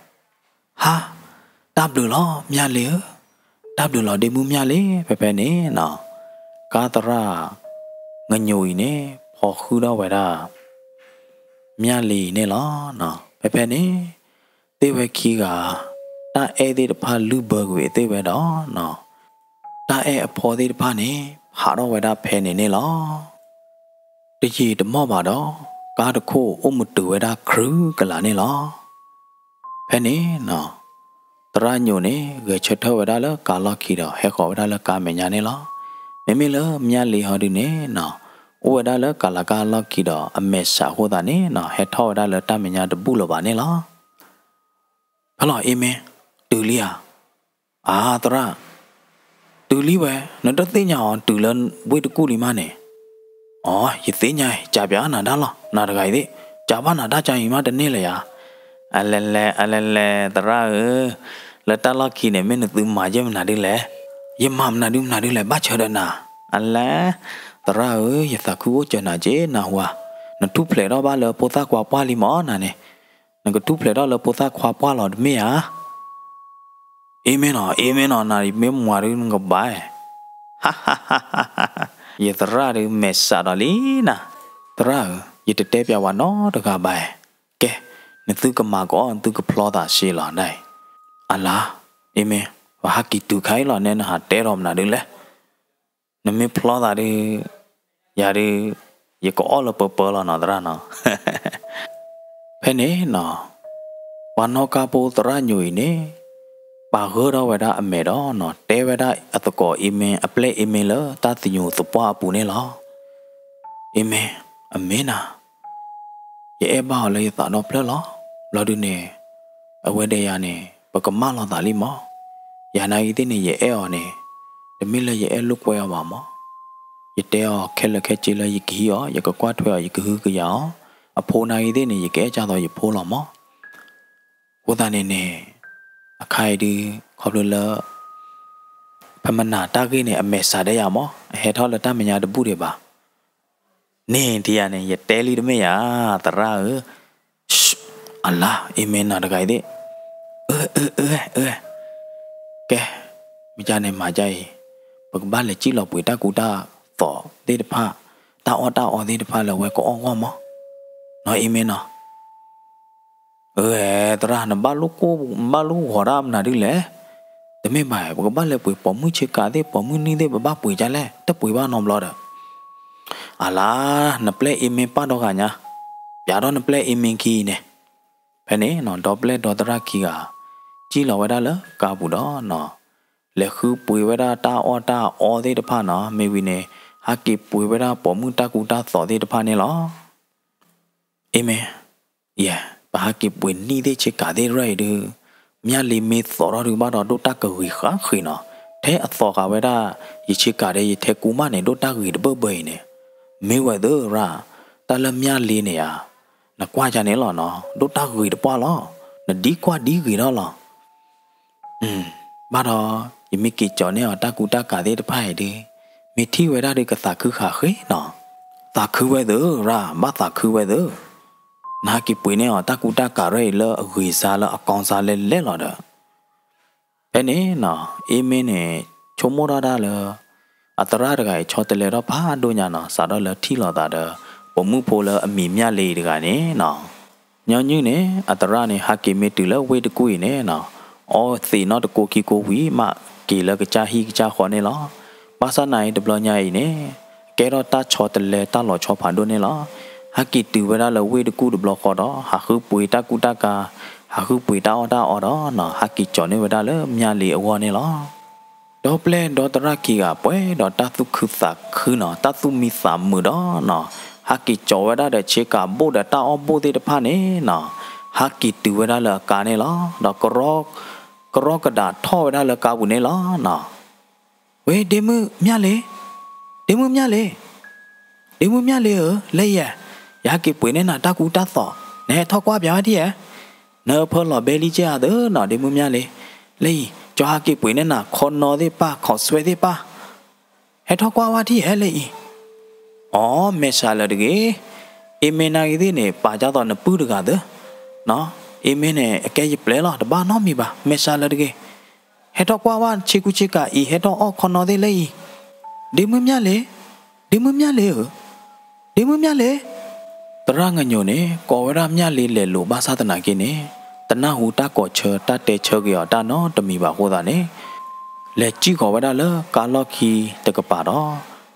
ဟါ, တၢ်ဘျုးလီၤ မၠၣ်လ့ၤဧၢ, တၢ်ဘျုးလီၤဒ့မုၣ်မၠၣ်လ့ၤ. ဖဲဖဲန့ၣ်နီၤ ကါသရၣ် ငညိၤအံၤန့ၣ် ဖီဃုထီၣ်ဝဲဒၣ် မၠၣ်လ့ၤအံၤန့ၣ်လီၤ. ဖဲဖဲန့ၣ် သ့ၣ်ဝဲခံဂၤ တၢ်အဲၣ်သ့ၣ်တဖၣ်လုၢ်ဘၢကွံာ်သ့ၣ်ဝဲဒီးနီၤ, တၢ်အဲၣ်အဖီသ့ၣ်တဖၣ်န့ၣ် ဟးထီၣ်ဝဲဒၣ်ဖဲန့ၣ်န့ၣ်လီၤ. တယံာ်တမီၢ်ဘၣ်ဒီး ကါတခိၣ်အိၣ်မုာ်တုၤဝဲဒၣ်ခြုကလးန့ၣ်လီၤ. ဖဲန့ၣ်နီၤ သရၣ်ညိၤန့ၣ် ဂဲၤဆၢထၢၣ်ဝဲဒၣ်လၢကါလီၢ်ခံဒီး ဟဲဃီၤဝဲဒၣ်လၢကါမဲာ်ညါန့ၣ်လီၤ. မ့မ့ၢ်လၢမၠၣ်လ့ၤဟီဒုန့ၣ်နီၤ အိၣ်ဝဲဒၣ်လၢကၤလၤကါလီၢ်ခံဒီး အမဲာ်ဆှးအဃိသတးန့ၣ်နီၤ ဟဲထီၣ်ဝဲဒၣ်လၢတၢ်မဲာ်ညါတဘူၣ်လၢၤဘၣ်န့ၣ်လီၤ. ဖဲလီၤ အ့မ့ၢ် တုၤလံဧါ. အါ သရၣ်, တုၤလံဝဲ, နတသ့ၣ်ညါအီၤတုၤလၢဝ့ၢ်တကူၣ်လံမးန့ၣ်. အီ ယသ့ၣ်ညါအံၤ ကးပၠးနၤတၢ်လီၤ နၤတဂၤအံၤသ့ၣ်, ကးဘၣ်နၤတၢ်ကါအံၤမးတန့ၢ်လၢၤယၤ. အလဲၤလဲၤ အလဲၤလဲၤ သရၣ်ဧၢ, လၢတၢ်လီၢ်ခံန့ၣ် မ့ၢ်နသုမၤယဲၢ်မနုၤဒ်လဲၣ်. ယမၤမနုၤဒုမနုၤဒ်လဲၣ် ဘၣ်ဆၢဒီးနၤ. အလဲၤ, သရၣ်ဧၢ, ယသးခုအိၣ်စၢၤနၤက့ၤနၢ်ဟူဧါ. နထူၣ်ဖျဲးထီၣ်ဘၣ်လၢဖိသၣ်ခွါပှၢ်လံမးနၤန့ၣ်. နကထူၣ်ဖျဲးထီၣ်လၢဖိသၣ်ခွါပှၢ်လီၤတမ့ၢ်ဧါ. အ့မ့ၢ်နီၤ အ့မ့ၢ်နီၤ နၤမ့ၢ်မၤဒုးနကဘၣ်. ယသရၣ်ဒုးမဲာ်ဆှးဒီးလံနၤ. သရၣ်ဧၢ, ယတတဲပၠးဝဲနီတဂၤဘၣ်. ကဲ, နသုကမၤကအီၣ် နသုကဖျီသးစ့လီၤဒၣ်အံၤ. အလါ, အ့မ့ၢ်, ပဟးက့ၤတုၤခါအံၤလီၤ နဲနဟးတဲဒီးမနုၤဒုးလဲၣ်. နမ့ၢ်ဖျီသးဒုး, ယၤဒုး, ယကအီၣ်လၢပၢၤပၢၤလီၤနီၤ သရၣ်နီၤ. ဖဲန့ၣ်နီၤ, ပှၤနီၣ်ကါဖိသရၣ်ညိၤအံၤန့ၣ်, ပာ်ဂၢၢ်ထီၣ်ဝဲဒၣ်အမဲာ်ဒီးနီၤ တဲဝဲဒၣ်အသကိးအ့မ့ၢ် အပျဲၢ်အ့မ့ၢ်လၢတၢ်သညူးသပှၢ်အပူၤန့ၣ်လီၤ. အ့မ့ၢ်, အမ့ၢ်နၤ, ယအဲၣ်ဘၣ်အီၤလၢယသးဒီဖျၢၣ်လီၤ. ဘျီဒုးန့ၣ်, အဝဲဒီးယၤန့ၣ် ပကမၢလီၤသးလံမး. ယၤနာ်ဂ့ၤသ့ၣ်န့ၣ် ယအဲၣ်အီၤန့ၣ် တမ့ၢ်လၢယအဲၣ်လိာ်ကွဲအီၤဘၣ်မး. ယတဲအီၤခဲလၢာ်ခဲဆ့လၢယကဟံးအီၤ, ယကကွၢ်ထွဲအီၤ, ယကဟုကယာ်အီၤ. အဖိနာ်ဂ့ၤသ့ၣ်န့ၣ် ယကအဲၣ်ဒိးယဖိလီၤမး. အဃိသတးန့ၣ်န့ၣ်, အခါအံၤဒုး, ခီဖျိလၢ ဖဲမနၤတၢ်ဂ့ၢ်န့ၣ် အမဲာ်ဆှးဒဲးယၤမး, အဟဲထီၣ်လၢတၢ်မဲာ်ညါတဘူၣ်ဒံးဘၣ်. န့ၣ်ဒ်ယၤန့ၣ် ယတဲလံတမ့ၢ်ဧါ, သရၣ်ဧၢ. အလါ, အ့မ့ၢ်နၤတဂၤအံၤသ့ၣ်. အၢ, အၢ, အၢ, အၢ. ကဲ, မ့ၢ်ကန့ၣ်မၤကအံၤ, ပကဘၣ်လဲၤစံၣ်လီၤပှ့ၤတၢ်ကူတၢ်သိးသ့ၣ်တဖၣ်, တၢ်အီၣ်တၢ်အီသ့ၣ်တဖၣ်လၢအဝဲကအီၣ်ဂီၢ်မး, နီၢ်အ့မ့ၢ်နီၤ. အၢ သရၣ် နဘၣ်လိၣ်ကိၢ်ဘၣ်လိၣ်ဂီၤတၢ်မနုၤဒ်လဲၣ်. တမ့ၢ်ဘၣ် ပကဘၣ်လဲၤပှ့ၤပိာ်မုၣ်ဆ့ကၤသ့ၣ် ပိာ်မုၣ်နံၣ်သ့ၣ် ပဘၣ်ပှ့ၤဒ်လဲၣ် တပှ့ၤဘၣ်နီတဘျီဒီး. အလါ နပျဲၢ်အ့မ့ၢ်ပာ်ဒီဂၤညါ, ပျးထီၣ်နပျဲၢ်အ့မ့ၢ်ခံအံၤန့ၣ်. ဖဲန့ၣ်နီၤ ဒီပျဲၢ်ဒီသရၣ်ခံဂၤ စံၣ်လီၤဝဲဒၣ်လၢကါပူၤဒီးနီၤ, လဲၤဃုပှ့ၤဝဲဒၣ်တၢ်အီၣ်တၢ်အီသ့ၣ်တဖၣ်နီၤ, မ့ၢ်ဝံၤန့ၣ် ဟးက့ၤပှ့ၤဝဲဒၣ်ပိာ်မုၣ်တၢ်ကူတၢ်သိးသ့ၣ်တဖၣ်န့ၣ်လီၤ. အ့မ့ၢ်, ယဲ, ပဟးက့ၤပှ့ၤနံၣ်သ့ၣ်ဆ့ကၤသ့ၣ်ရၢၢ်အံၤဒုး, မၠၣ်လ့မ့ၢ်သိးထီၣ်ဒုးဘၣ်ဒီး ဒိၣ်တၢ်ကဂ့ၤဃၣ်ဃ့နီၤ, ထဲအသိးဃာ်ဝဲဒၣ် ယဆ့ကၤဒီး ယထဲကူမၣ်န့ၣ် ဒိၣ်တၢ်ဂ့ၤတဘၢၣ်ဘၢအံၤန့ၣ်, မ့ၢ်ဝဲသရၣ်, တၢ်လၢမၠၣ်လ့န့ၣ်ဧါ, နကွၢ်ယၤန့ၣ်လီၤနီၤ, ဒိၣ်တၢ်ဂ့ၤတပှၢ်လီၤ, နဒ်ကွၢ်ဒ်ဂ့ၤထီၣ်လီၤ. ဘၣ်ဒီး ယမ့ၢ်က့ၤကၠီၤန့ၢ်အီၤ တၢ်ကူတၢ်ကၤသ့ၣ်တဖၣ်အံၤဒုး, မ့ၢ်ထံၣ်ဝဲဒၣ်ဒုး ကသးခုဃာ်ဃ့နီၤ, သးခုဝဲသၢရၣ်, ဘၣ်သးခုဝဲသၢ, နဟးက့ၤပှ့ၤန့ၢ်အီၤ တၢ်ကူတၢ်ကၤရၢၢ်အံၤလၢအဂ့ၤစါလၢအကီစါလဲလဲလီၤဒီး ဖဲန့ၣ်နီၤ အ့မ့ၢ်န့ၣ် ဆိကမိၣ်ထီၣ်ဒၣ်လၢ အသရၣ်တဂၤအံၤ ဆီတလဲထီၣ်ဖးဒိၣ်ညါနီၤ, စးထီၣ်လၢထံၣ်လိာ်သးဒီး ပိာ်မုၣ်ဖိလၢအမံၤမၠၣ်လ့အံၤတဂၤန့ၣ်နီၤ. ညီနုၢ်န့ၣ် အသရၣ်န့ၣ် ဟးက့ၤမ့ၢ်တုၤလၢဝ့ၢ်တကူၣ်အံၤန့ၣ်နီၤ, အီသံးနီတကိခံကိဝံၤ မးက့ၤလၢကစၢ်ဟံၣ်ကစၢ်ဃီန့ၣ်လီၤ. ဘၣ်ဆၣ်နာ်အံၤတဘျီညါအံၤန့ၣ် ကဲထီၣ်တၢ်ဆီတလဲတၢ်လီၤဆီဖးဒိၣ်န့ၣ်လီၤ. ဟးက့ၤတုၤဝဲဒၣ်လၢဝ့ၢ်တကူၣ်တဘျီဃီဒီး ဟးဃုပှ့ၤတၢ်ကူတၢ်ကၤ, ဟးဃုပှ့ၤတၢ်အီၣ်တၢ်အီဒီးနီၤ, ဟးက့ၤကၠီၤန့ၢ်ဝဲဒၣ်လၢမၠၣ်လ့အဂီၢ်န့ၣ်လီၤ. ဒီပျဲၢ်ဒီသရၣ်ခံဂၤ ပှဲၤဒီးတၢ်သူၣ်ခုသးခုနီၤ, တၢ်သူၣ်မံသးမုာ်ဒီးနီၤ, ဟးက့ၤကၠီၤဝဲဒၣ်ဒီးဆ့ကၤဘိၣ်ဒီးတၢ်အီၣ်ဘိၣ်သ့ၣ်တဖၣ်န့ၣ်နီၤ, ဟးက့ၤတုၤဝဲဒၣ်လၢအကါန့ၣ်လီၤ. ဒီးကရီကဒါထီၣ်ဝဲဒၣ်လၢကါပူၤန့ၣ်လီၤနီၤ. ဝ့ ဒ့မုၣ်မၠၣ်လ့, ဒ့မုၣ်မၠၣ်လ့, ဒ့မုၣ်မၠၣ်လ့ဧၢ, လၢယဲ, ယဟဲက့ၤပှ့ၤန့ၢ်နၤတၢ်ကူတၢ်သိး, နဟဲထီၣ်ကွၢ်ပၠးဝဲဒ်ယဲ, နအၢၣ်ဖၢလီၤဘဲလံက့ၤအသၢနီၤ, ဒ့မုၣ်မၠၣ်လ့, လၢအံၤ ကၠီဟးက့ၤပှ့ၤန့ၢ်နၤ ခီနီသ့ၣ်တဖၣ် ခီဆွဲသ့ၣ်တဖၣ်, ဟဲထီၣ်ကွၢ်ဝဲဒ်ယဲလၢအံၤ. အိ မဲာ်ဆှးလၢာ်တဂ့ၤ, အ့မ့ၢ်နာ်ဂ့ၤသ့ၣ်န့ၣ် ပာ်ဒ်သိးနပုၢ်တဂၤသၢ, အ့မ့ၢ်န့ၣ် အကဲယပျဲၢ်လီၤ, တဘၣ်နီတမံၤဘၣ်, မဲာ်ဆှးလၢာ်တဂ့ၤ. ဟဲထီၣ်ကွၢ်ဝဲဆ့ကူဆ့ကၤအံၤ, ဟဲထီၣ်အီၣ်ခီနီသ့ၣ်လၢအံၤ, ဒ့မုၣ်မၠၣ်လ့, ဒ့မုၣ်မၠၣ်လ့ဧၢ, ဒ့မုၣ်မၠၣ်လ့. သရၣ်ငညိၤန့ၣ် ကိးဝဲဒၣ်မၠၣ်လ့လဲၤလိာ်ဘၣ်ဆၣ်သနာ်က့န့ၣ်, တနၢ်ဟူတၢ်ကိးဆၢတၢ်တဲဆၢက့ၤအီၤတၢ်နီတမံၤဘၣ်အဃိသတးန့ၣ်, လဲၤစံၣ်ဃီၤဝဲဒၣ်လၢကါလီၢ်ခံတကပၤဒီး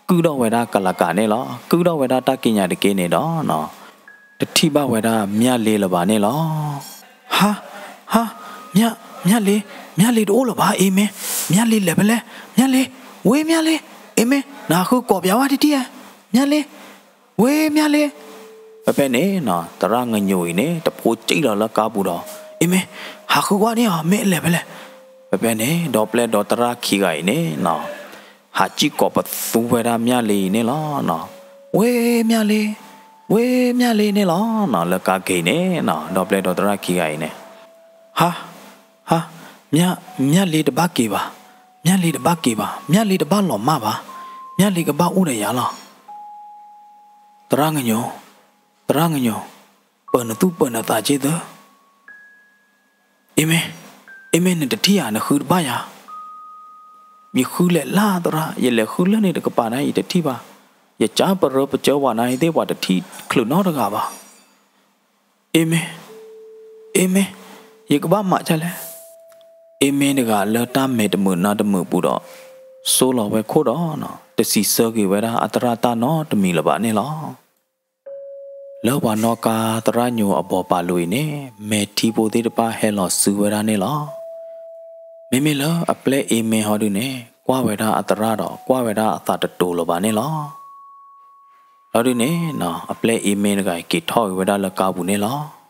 ကုၢ်ထီၣ်ဝဲဒၣ်ကလၤကၤန့ၣ်လီၤ. ကုၢ်ထီၣ်ဝဲဒၣ်တၢ်ကံးညာ်တက့န့ၣ်ဒီး တထံၣ်ဘၣ်ဝဲဒၣ်မၠၣ်လ့လၢၤဘၣ်န့ၣ်လီၤ. ဟါ, ဟါ, မၠၣ်, မၠၣ်လ့, မၠၣ်လ့တအိၣ်လၢၤဘၣ်, အ့မ့ၢ်, မၠၣ်လ့လဲၤဖဲလဲၣ်, မၠၣ်လ့, ဝ့မၠၣ်လ့, အ့မ့ၢ် နဟးဃုကိးပၠးဝဲတထံၣ်ဧါ, မၠၣ်လ့, ဝ့မၠၣ်လ့. ဖဲဖဲန့ၣ်နီၤ သရၣ်ငညိၤအံၤန့ၣ် တဖိစံၣ်လီၤလၢကါပူၤဒီး အ့မ့ၢ် ဟးဃုကွၢ်န့ၢ်အီၤ မ့ၢ်အလဲၤဖဲလဲၣ်. ဖဲဖဲန့ၣ် ဒီပျဲၢ်ဒီသရၣ်ခံဂၤအံၤန့ၣ်နီၤ ဟးစံၣ်ကိးပသူဝဲဒၣ်မၠၣ်လ့အံၤန့ၣ်လီၤ. ဝ့မၠၣ်လ့, ဝ့မၠၣ်လ့န့ၣ်လီၤနီၤ လၢကါက့ၤန့ၣ်နီၤ ဒီပျဲၢ်ဒီသရၣ်ခံဂၤအံၤန့ၣ် ဟါ, ဟါ, မၠၣ်, မၠၣ်လ့တဘၣ်က့ၤဘၣ်, မၠၣ်လ့တဘၣ်က့ၤဘၣ်, မၠၣ်လ့တဘၣ်လီၤမၢ်ဘၣ်, မၠၣ်လ့ကဘၣ်အိၣ်ဒီးယၤလီၤ. သရၣ်ငညိၤ, သရၣ်ငညိၤ, ပၢၤနသူၣ်ပၢၤနသးက့ၤသၢ. အ့မ့ၢ်, အ့မ့ၢ်နတထံၣ်ဧါ နဃုတဘၣ်ယၤ. ယဃုလဲၤလၢ်သရၣ် ယလဲၤဃုလၢန့ၣ်တကပၤန့ၣ် ယတထံၣ်ဘၣ်. ယကၢ်ပရၢပစၢဝၤနၤသ့ၣ် ပှၤတထံၣ်ချုးနီတဂၤဘၣ်. အ့မ့ၢ်, အ့မ့ၢ်, ယကဘၣ်မၤဒ်လဲၣ်. အ့မ့ၢ်တဂၤလၢတၢ်မဲာ်တမုာ်နီတမုာ်ပူၤဒီး ဆိလီၤဝဲခိၣ်ဒီး တစံးဆၢက့ၤဝဲဒၣ်အသရၣ်တၢ်နီတမံၤလၢၤဘၣ်န့ၣ်လီၤ. လၢပှၤနီၣ်ကါသရၣ်ညိၤအဘီပာ်လိၤအံၤန့ၣ် မဲာ်ထံဖိသ့ၣ်တဖၣ်ဟဲလီၤစုဝဲဒၣ်န့ၣ်လီၤ. မ့မ့ၢ်လၢအပျဲၢ်အ့မ့ၢ်ဟီဒုန့ၣ် ကွၢ်ဝဲဒၣ်အသရၣ်ဒီး ကွၢ်ဝဲဒၣ်အသးတတိၤလၢၤဘၣ်န့ၣ်လီၤ. လီၤဒုန့ၣ် အပျဲၢ်အ့မ့ၢ်တဂၤအံၤ က့ၤထီၣ်က့ၤဝဲဒၣ်လၢကါပူၤန့ၣ်လီၤ.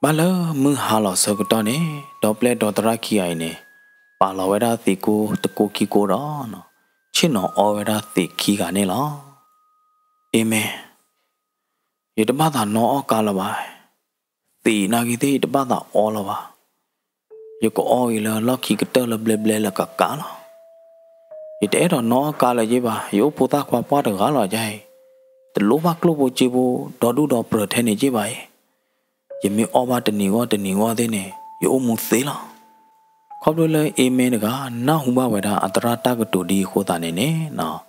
ဘၣ်လၢမုၢ်ဟါလီၤဆၢကတီၢ်န့ၣ် ဒီပျဲၢ်ဒီသရၣ်ခံဂၤအံၤန့ၣ် ပာ်လီၤဝဲဒၣ်သံးကိတကိခံကိဒီး ဆ့ၣ်နီၤအီဝဲဒၣ်သံးခံဂၤန့ၣ်လီၤ. အ့မ့ၢ်, ယတဘၣ်သးနီၣ်အီၣ်ကါလၢၤဘၣ်. သံးနာ်ဂ့ၤသ့ၣ်တဘၣ်သးအီလၢၤဘၣ်. ယကအီဂ့ၤလၢလီၢ်ခံကတၢၢ်လၢဘျဲဘျဲလၢကကးလီၤ. ယတအဲၣ်ဒိးနီၣ်အီၣ်ကါလၢၤက့ၤဘၣ်. ယအိၣ်ဖိသၣ်ခွါပှၢ်တဂၤလီၤယါအံၤ, တလိၣ်ဘၣ်ကျိၣ်ဖိစ့ဖိ ဒီဒူၣ်ဒီပြၢၤထဲန့ၣ်က့ၤဘၣ်အံၤ. ယမ့ၢ်အီၣ်ဘၣ်တနံၤဂီၢ်တနံၤဂီၢ်သ့ၣ်န့ၣ် ယအိၣ်မူသ့လီၤ. ခီဖျိလၢအ့မ့တဂၤ နၢ်ဟူဘၣ်ဝဲဒၣ်အသရၣ်တၢ်ကတိၤဒ်အံၤအဃိသတးန့ၣ်န့ၣ်နီၤ,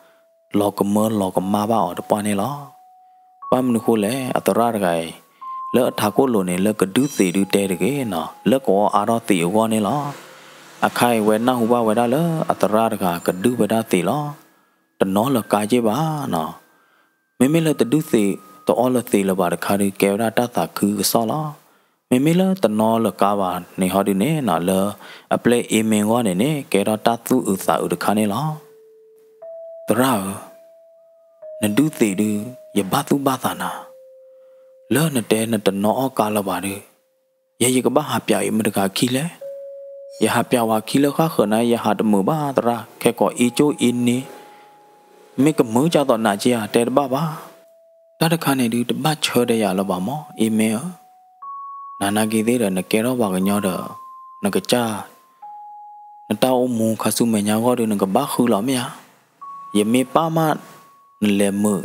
လီၤကမၢလီၤကမၣ်ဘၣ်အီၤတပှၢ်န့ၣ်လီၤ. ဘၣ်မနုၤဃိလဲၣ်, အသရၣ်တဂၤအံၤ လၢအထးခိၣ်လိၤန့ၣ် လၢကဒုးသံးဒုးတဲတဂ့ၤနီၤ, လၢကအီအါထီၣ်သံးအဂီၢ်န့ၣ်လီၤ. အခါအံၤဝဲနၢ်ဟူဘၣ်ဝဲဒၣ်လၢအသရၣ်တဂၤကဒုးဝဲဒၣ်သံးလီၤ. တနီၤလၢၤကါက့ၢ်ဘၣ်နီၤ. မ့မ့ၢ်လၢတဒုးသံး တအီလၢၤသံးလၢၤဘၣ်တခါဒုး ကဲဝဲဒၣ်တၢ်သးခုကစီၣ်လီၤ. မ့မ့ၢ်လၢတနီၤလၢၤကါဘၣ်န့ၣ်ဟီဒုးန့ၣ်နီၤ, လၢအပျဲၢ်အ့မ့အဂီၢ်န့ၣ်န့ၣ် ကဲထီၣ်တၢ်သူၣ်အုးသးအုးတခါန့ၣ်လီၤ. သရၣ်ဧၢ, နဒုးသံးဒုး ယဘၣ်သူၣ်ဘၣ်သးနၤ, လၢနတဲနတနီၤအီၣ်ကါလၢၤဘၣ်ဒုး, ယဲယကဘၣ်ဟးပၠးအံၤမတဂၤခံလဲၣ်. ယဟးပၠးဝဲခံလၢဃၣ်ဃၢၤန့ၣ် ယဟးတမုာ်ဘၣ်သရၣ်, ခဲကိးအ့ကၠိအ့န့ၣ် မ့ၢ်ကမုာ်ကၢ်သိးနၤက့ဧါ, တဲတဘၣ်ဘၣ်. တၢ်တခါန့ၣ်ဒုး တဘၣ်ဆၢဒီးယၤလၢၤဘၣ်မၢ် အ့မ့ဧၢ. နၤနာ်က့ၤသ့ၣ်ဒီး နကဲထီၣ်ပှၤကညီဒီး နကစၢ် နတၢ်အိၣ်မူခါဆူမဲာ်ညါအဂီၢ်ဒုး နကဘၣ်ဃုလီၤမ့ၢ်ဧါ. ယမ့ၢ်ပာ်မးနလဲၤမုာ်,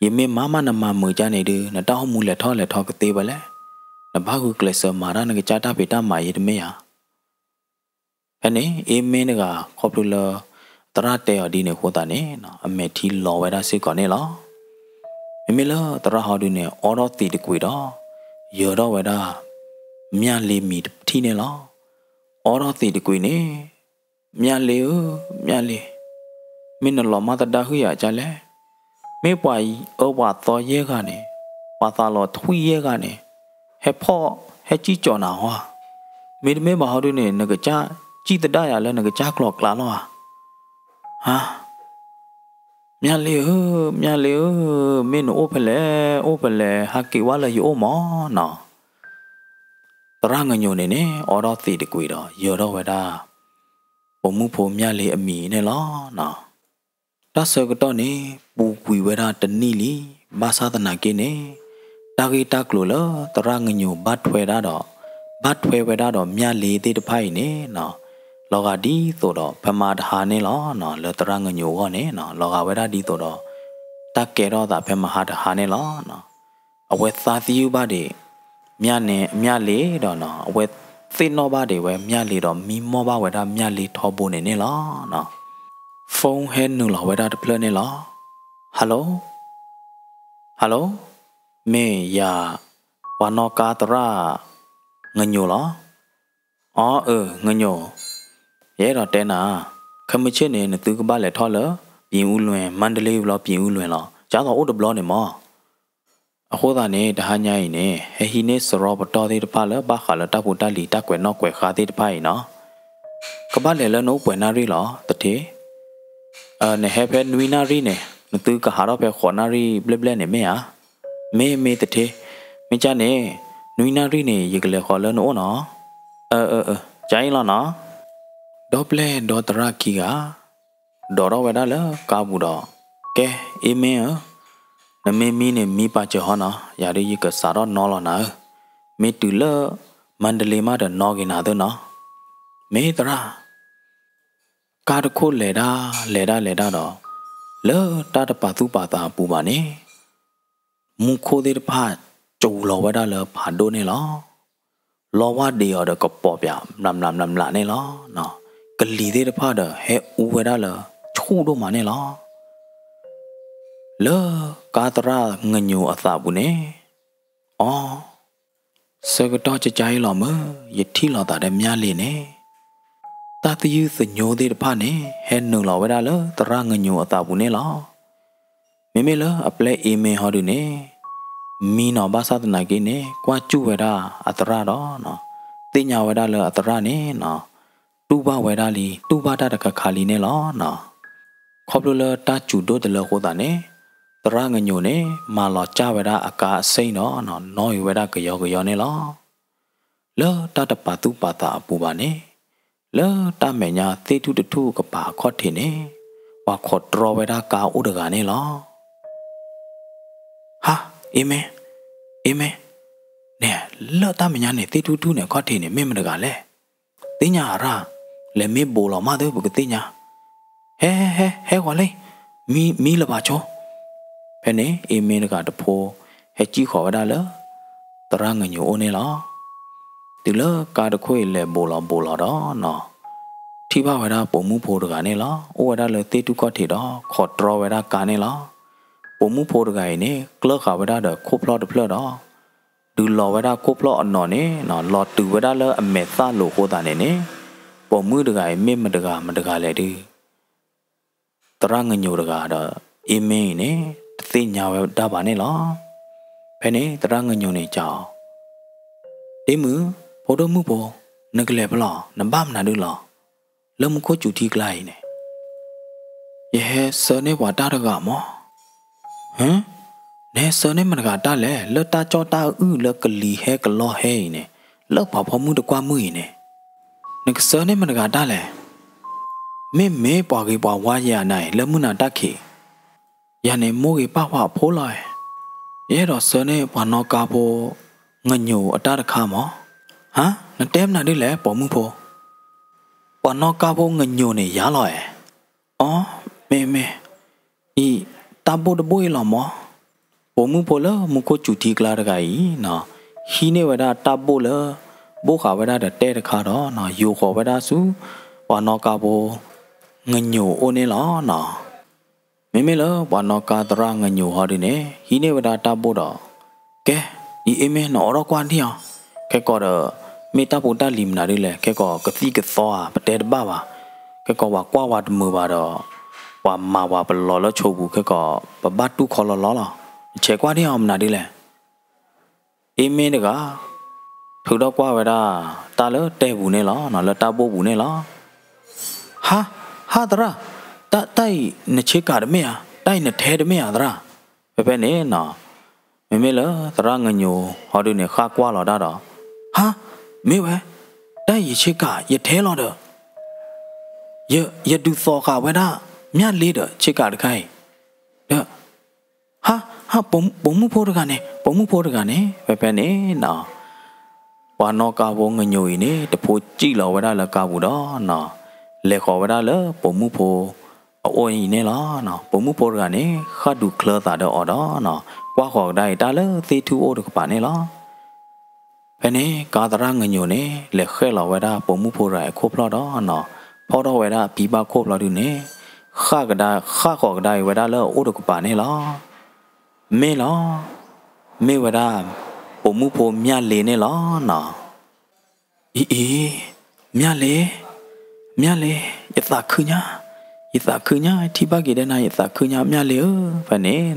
ယမ့ၢ်မၤမးနမၤမုာ်ကၢ်န့ၣ်ဒုး နတၢ်အိၣ်မူလဲၤထီၣ်လဲၤထီကသ့ဝဲလဲၣ်. နဘၣ်ဂုာ်ကျဲးစၢးမၤတၢ်နကစၢ်တၢ်ဖံးတၢ်မၤအံၤတမ့ၢ်ဧါ. ဖဲန့ၣ် အ့မ့တဂၤ ခီဖျိလၢ သရၣ်တဲအီၤဒ်န့ၣ်အဃိသတးန့ၣ် အမဲာ်ထံလီၤဝဲဒၣ်စ့ၢ်ကီးန့ၣ်လီၤ. မ့မ့ၢ်လၢသရၣ်ဟီဒုးန့ၣ် အီထီၣ်သံးတကွံာ်ဒီး ယၢၤထီၣ်ဝဲဒၣ် မၠၣ်လ့မံၤတထံၣ်န့ၣ်လီၤ. အီထီၣ်သံးတကွံာ်န့ၣ် မၠၣ်လ့ဧၢ, မၠၣ်လ့, မ့ၢ်နလီၤမၢ်သဒါဟုၣ်ယၤကၢ်လဲၣ်. မ့ၢ်ပှၤအၢပှၤသီယဲၢ်ဂၤန့ၣ်, ပှၤသးလီၤထွံၣ်ယဲၢ်ဂၤန့ၣ်, ဟဲဖီၣ် ဟဲစံၣ်ကၠီၤနၤဟီဧါ. မ့တမ့ၢ်ဘၣ်ဟီဒုးန့ၣ် နကစၢ်စံၣ်သဒၣ်ယၤလၢနကစၢ်ကျီၤကျါလီၤဧါ. ဟါ, မၠၣ်လ့ဧၢ, မၠၣ်လ့ဧၢ, မ့ၢ်နအိၣ်ဖဲလဲၣ်, အိၣ်ဖဲလဲၣ်, ဟးက့ၤဝဲလၢယအိၣ်မၢ်နီၤ. သရၣ်ငညိၤန့ၣ်န့ၣ် အီထီၣ်သံးတကွံာ်ဒီး ယၢၤထီၣ်ဝဲဒၣ် ပိာ်မုၣ်ဖိမၠၣ်လ့အမံၤန့ၣ်လီၤ. တၢ်ဆၢကတီၢ်န့ၣ် ပူၤကွံာ်ဝဲဒၣ်တနံၣ်လံ, ဘၣ်ဆၣ်သနာ်က့န့ၣ် တၢ်ဂ့ၢ်တၢ်ကျိၤလၢသရၣ်ငညိၤဘၣ်ထွဲဒၣ်ဒီး, ဘၣ်ထွဲဝဲဒၣ်ဒီးမၠၣ်လ့သ့ၣ်တဖၣ်အံၤန့ၣ်နီၤ, လီၤဂာ်ဒ်သိးဒီး ဖဲမဟါတဟါန့ၣ်လီၤ. လၢသရၣ်ငညိၤအဂီၢ်န့ၣ်နီၤ လီၤဂာ်ဝဲဒၣ်ဒ်သိးဒီး တၢ်ကဲထီၣ်သးဖဲမဟါတဟါန့ၣ်လီၤ. အဝဲသးသယုၢ်ဘၣ်ဒံး မၠၣ်န့ၣ် မၠၣ်လ့ဒီးနီၤ, အဝဲသ့ၣ်နီၣ်ဘၣ်ဒံးဝဲမၠၣ်လ့ဒီး မံမီၢ်ဘၣ်ဝဲဒၣ်မၠၣ်လ့ထီဘိန့ၣ်န့ၣ်လီၤ. phone ဟဲနုာ်လီၤဝဲဒၣ်တဖျၢၣ်န့ၣ်လီၤ. Hello, hello, မ့ၢ်ယၤ ပှၤနီၣ်ကါသရၣ် ငညိၤလီၤ. အီ အၢ ငညိၤ, ယအဲၣ်ဒိးတဲနၤ, ခဲမုၢ်ဆ့ၣ်န့ၣ် နသုကဘၣ်လဲၤထီၣ်လၢ ပြင်ဦးလွင် မန္တလေး ဘျီ ပြင်ဦးလွင် လီၤ. ကၢ်သိးအိၣ်တဘျီန့ၣ်မၢ်. အဃိသတးန့ၣ် တဟါညါအံၤန့ၣ် ဟဲဟံးန့ၢ်စရီပတီၢ်သ့ၣ်တဖၣ်လၢဘၣ်ဃးလၢတၢ်ဖိတၢ်လံၤတၢ်ကွဲးနီၣ်ကွဲးဃါသ့ၣ်တဖၣ်အံၤနီၤ, ကဘၣ်လဲၤလၢနအိၣ်ပှဲၤနၣ်ရံၣ်လီၤ သထ့. နဟဲဖဲနွံနၣ်ရံၣ်န့ၣ် နသုကဟးထီၣ်ဖဲဃိးနၣ်ရံၣ်ဘျဲၣ်ဘျဲၣ်န့ၣ်မ့ၢ်ဧါ. မ့ၢ် မ့ၢ်သထ့. မ့ၢ်ကၢ်န့ၣ် နွံနၣ်ရံၣ်န့ၣ် ယကလဲၤဃီၤလၢနအိၣ်နီၤ. အၢ အၢ အၢ ကၢ်အံၤလီၤနီၤ. ဒီပျဲၢ်ဒီသရၣ်ခံဂၤ ဒိးထီၣ်ဝဲဒၣ်လၢကါပူၤဒီး ကဲ အ့မ့ၢ်ဧၢ, နမ့ၢ်မံန့ၣ်မံပာ်စၢၤဟီနီၤ, ယၤဒုးယကစးထီၣ်နီလီၤနၤဧၢ, မ့ၢ်တုၤလၢ မန္တလေး မးဒီးနီၣ်က့ၤနၤသ့နီၤ. မ့ၢ်သရၣ် ကါတခိၣ်လဲၤဒၣ်လဲၤဒၣ်လဲၤဒၣ်ဒီး လၢတၢ်တပာ်သူၣ်ပာ်သးအပူၤဘၣ်န့ၣ် မူခိၣ်သ့ၣ်တဖၣ် စူၤလီၤဝဲဒၣ်လၢဖးဒိၣ်န့ၣ်လီၤ. လီဝၢ်ဒ့အီၤဒီးကပီၤပၠး မျးမျးမျးမျးန့ၣ်လီၤ. ကလံၤသ့ၣ်တဖၣ်ဒီးဟဲအူဝဲဒၣ်လၢဆူၣ်ဒိၣ်မးန့ၣ်လီၤ. လၢကါသရၣ်ငညိၤအသးပူၤန့ၣ် အီ ဆၢကတီၢ်ကကါအံၤလီၤမၢ်, ယထံၣ်လိာ်သးဒီးမၠၣ်လ့န့ၣ် တၢ်သယုၢ်သညိသ့ၣ်တဖၣ်န့ၣ် ဟဲနုာ်လီၤဝဲဒၣ်လၢသရၣ်ငညိၤအသးပူၤန့ၣ်လီၤ. မ့မ့ၢ်လၢအပျဲၢ်အ့မ့ၢ်ဟီဒုးန့ၣ် မံနီၤဘၣ်ဆၣ်သနာ်က့န့ၣ် ကွၢ်စူၣ်ဝဲဒၣ်အသရၣ်ဒီး သ့ၣ်ညါဝဲဒၣ်လၢအသရၣ်န့ၣ် တူၢ်ဘၣ်ဝဲဒၣ်လံ တူၢ်ဘၣ်တၢ်တခါခါလံန့ၣ်လီၤ. ခီဖျိလၢတၢ်စူၤဒိၣ်တလၢအဃိသတးန့ၣ် သရၣ်ငညိၤန့ၣ် မၤလီၤကၢ်ဝဲဒၣ်အကါအစ့ၣ်ဒီး နီၣ်အံၤဝဲဒၣ်ကယီကယီန့ၣ်လီၤ. လၢတၢ်တပာ်သူၣ်ပာ်သးအပူၤဘၣ်န့ၣ် လၢတၢ်မဲာ်ညါသ့ၣ်ထူၣ်တထူၣ်ကပၤအခီၣ်ထံးန့ၣ် ပှၤခိးတြီဝဲဒၣ်ကါအိၣ်တဂၤန့ၣ်လီၤ. ဟါ, အ့မ့ၢ်, အ့မ့ၢ်, န့ၣ် လၢတၢ်မဲာ်ညါန့ၣ် သ့ၣ်ထူၣ်ထူၣ်န့ၣ်အခီၣ်ထံးန့ၣ် မ့ၢ်မတဂၤလဲၣ်. သ့ၣ်ညါအရၣ်, လဲၤမ့ၢ်ဘူးလီၤမးသ့ ပကသ့ၣ်ညါ. ဟဲ, ဟဲ, ဟဲ, ဟဲဂီၤလံ, မံ, မံလၢၤဘၣ်ဆိ. ဖဲန့ၣ် အ့မ့ၢ်တဂၤတဖိ ဟဲစံၣ်ဃီၤဝဲဒၣ်လၢ သရၣ်ငညိၤအိၣ်န့ၣ်လီၤ. တုၤလၢကါတခိၣ်အံၤလဲၤဘူးလီၤဘူးလီၤဒီးနီၤ ထံၣ်ဘၣ်ဝဲဒၣ်ပိာ်မုၣ်ဖိတဂၤန့ၣ်လီၤ. အိၣ်ဝဲဒၣ်လၢသ့ၣ်ထူၣ်ကီၢ်ထံးဒီး ခိးတြီဝဲဒၣ်ကါန့ၣ်လီၤ. ပိာ်မုၣ်ဖိတဂၤအံၤန့ၣ် ကျၢဃာ်ဝဲဒၣ်ဒီးခိၣ်ဖျီၣ်တဖျၢၣ်ဒီး ဒုးလီၤဝဲဒၣ်ခိၣ်ဖျီၣ်အနီၢ်န့ၣ် လီၤတုၤဝဲဒၣ်လၢအမဲာ်သၣ်လိၤအဃိသတးန့ၣ်န့ၣ် ပိာ်မုၣ်တဂၤအံၤမ့ၢ်မတဂၤမတဂၤလဲၣ်ဒုး သရၣ်ငညိၤတဂၤဒီး အ့မ့ၢ်အံၤန့ၣ် တသ့ၣ်ညါဝဲဒၣ်ဘၣ်န့ၣ်လီၤ. ဖဲန့ၣ်သရၣ်ငညိၤန့ၣ်စံးအီၤ, ဒ့မုၣ်, ဖိဒိၣ်မုၣ်ဖိ, နကလဲၤဖဲလဲၣ်, နဘၣ်မနုၤဒုလဲၣ်, လၢမူခိၣ်စူၤထံကျါအံၤန့ၣ် ယဟဲဆှၢန့ၢ်ပှၤတၢ်တဂၤမး. ဟၢ, နဟဲဆှၢန့ၢ်မတဂၤတၢ်လဲၣ်, လၢတၢ်ကၠီၣ်တၢ်အုၣ်လၢကလံၤဟဲကလီဟဲအံၤန့ၣ်, လၢပှၤဖီမုၢ်တကွၢ်မုၢ်အံၤန့ၣ်, နကဆှၢန့ၢ်မတဂၤတၢ်လဲၣ်. မ့မ့ၢ်ပှၤဂ့ၤပှၤဝါယဲအနၤအံၤ လၢမုၢ်နၤတၢ်ခံး, ယၤန့ၣ်မိၢ်ဂ့ၤပၢ်ဝါအဖိလီၤ. ယအဲၣ်ဒိးဆှၢန့ၢ်ပှၤနီၣ်ကါဖိ ငညိၤအတၢ်တခါမး. ဟါ, နတဲမနုၤဒုလဲၣ် ပိာ်မုၣ်ဖိ. ပှၤနီၣ်ကါဖိငညိၤန့ၣ်ယၤလီၤ. အီ, မ့ၢ်မ့ၢ်, အံၤ, တၢ်ဘိၣ်တဘိၣ်အံၤလီၤမး. ပိာ်မုၣ်ဖိလၢမူခိၣ်စူၤထံကျါတဂၤအံၤန့ၣ် ဟံးန့ၢ်ဝဲဒၣ်တၢ်ဘိၣ်လၢ ဘိၣ်ဃာ်ဝဲဒၣ်ဒီးတဲတခါဒီး ယိၤဃီၤဝဲဒၣ်ဆူ ပှၤနီၣ်ကါဖိ ငညိၤအအိၣ်န့ၣ်လီၤ. မ့မ့ၢ်လၢပှၤနီၣ်ကါသရၣ်ငညိၤဟီဒုန့ၣ် ဟံးန့ၢ်ဝဲဒၣ်တၢ်ဘိၣ်ဒီး, ကဲ, အံၤအ့မ့ၢ်နအိးထီၣ်ကွၢ်ဒံးအီၤ, ခဲကိာ်ဒီး မ့ၢ်တၢ်ဖိတၢ်လံၤမနုၤဒုလဲၣ်, ခဲကိာ်ကသံၣ်ကသီဧါ ပတဲတဘၣ်ဘၣ်. ခဲကိာ်ပှၤကွၢ်ဝဲတမုာ်ဘၣ်ဒီး ပှၤမၤဝဲပလီၤလၢဆိပူၤ ခဲကိာ်ပဘၣ်တူၢ်ခီလီၤလီၤလီၤ. နဆဲးကွၢ်ဒံးအီၤမနုၤဒုလဲၣ်. အ့မ့ၢ်တဂၤ ထုးထီၣ်ကွၢ်ဝဲဒၣ် တၢ်လၢတဲပူၤန့ၣ်လီၤ, လၢတၢ်ဘိၣ်ပူၤန့ၣ်လီၤ. ဟါ, ဟါသရၣ်, တၢ်, တၢ်အံၤနဆ့ကၤတမ့ၢ်ဧါ, တၢ်အံၤနထဲတမ့ၢ်ဧါသရၣ်. ဖဲဖဲန့ၣ် မ့မ့ၢ်လၢသရၣ်ငညိၤဟီဒုန့ၣ် ဃၣ်ကွၢ်လီၤတၢ်ဒီး, ဟါ, မ့ၢ်ဝဲ, တၢ်အံၤယဆ့ကၤ ယထဲလီၤဒီး ယဒုးသိးဃာ်ဝဲဒၣ် မၠၣ်လ့ဒီးဆ့ကၤတခါအံၤ, ဒီး ဟါ, ဟါ, ပိာ်မုၣ်ဖိတဂၤန့ၣ်, ပိာ်မုၣ်ဖိတဂၤန့ၣ်. ဖဲဖဲန့ၣ် ပှၤနီၣ်ကါဖိငညိၤအံၤန့ၣ် တဖိစံၣ်လီၤဝဲဒၣ်လၢကါပူၤဒီး လဲၤဃီၤဝဲဒၣ်လၢပိာ်မုၣ်ဖိအအိၣ်အံၤန့ၣ်လီၤ. ပိာ်မုၣ်ဖိတဂၤန့ၣ် ဃၣ်ဒူးချၢသးဒီးအီၤဒီး ကွၢ်ဃီၤကဒါအံၤတၢ်လၢသ့ၣ်ထူၣ်အိၣ်တကပၤန့ၣ်လီၤ. ဖဲန့ၣ် ကါသရၣ်ငညိၤန့ၣ် လဲၤဃဲၣ်လီၤဝဲဒၣ်ပိာ်မုၣ်ဖိတဂၤအခိၣ်ဖျီၣ်ဒီး ဖီၣ်ထီၣ်ဝဲဒၣ်အပံဘၣ်ခိၣ်ဖျီၣ်ဒုန့ၣ် ဃၣ်ကဒါ, ဃၣ်ဃီၤကဒါအံၤဝဲဒၣ်လၢအအိၣ်တကပၤန့ၣ်လီၤ. မ့ၢ်လီၤ, မ့ၢ်ဝဲဒၣ် ပိာ်မုၣ်ဖိမၠၣ်လ့န့ၣ်လီၤ. အံၤအံၤ, မၠၣ်လ့, မၠၣ်လ့, ယသးခုညါ, ယသးခုညါ, ထံၣ်ဘၣ်က့ၤဒဲးနၤ ယသးခုညါ မၠၣ်လ့ဧၢ. ဖဲန့ၣ်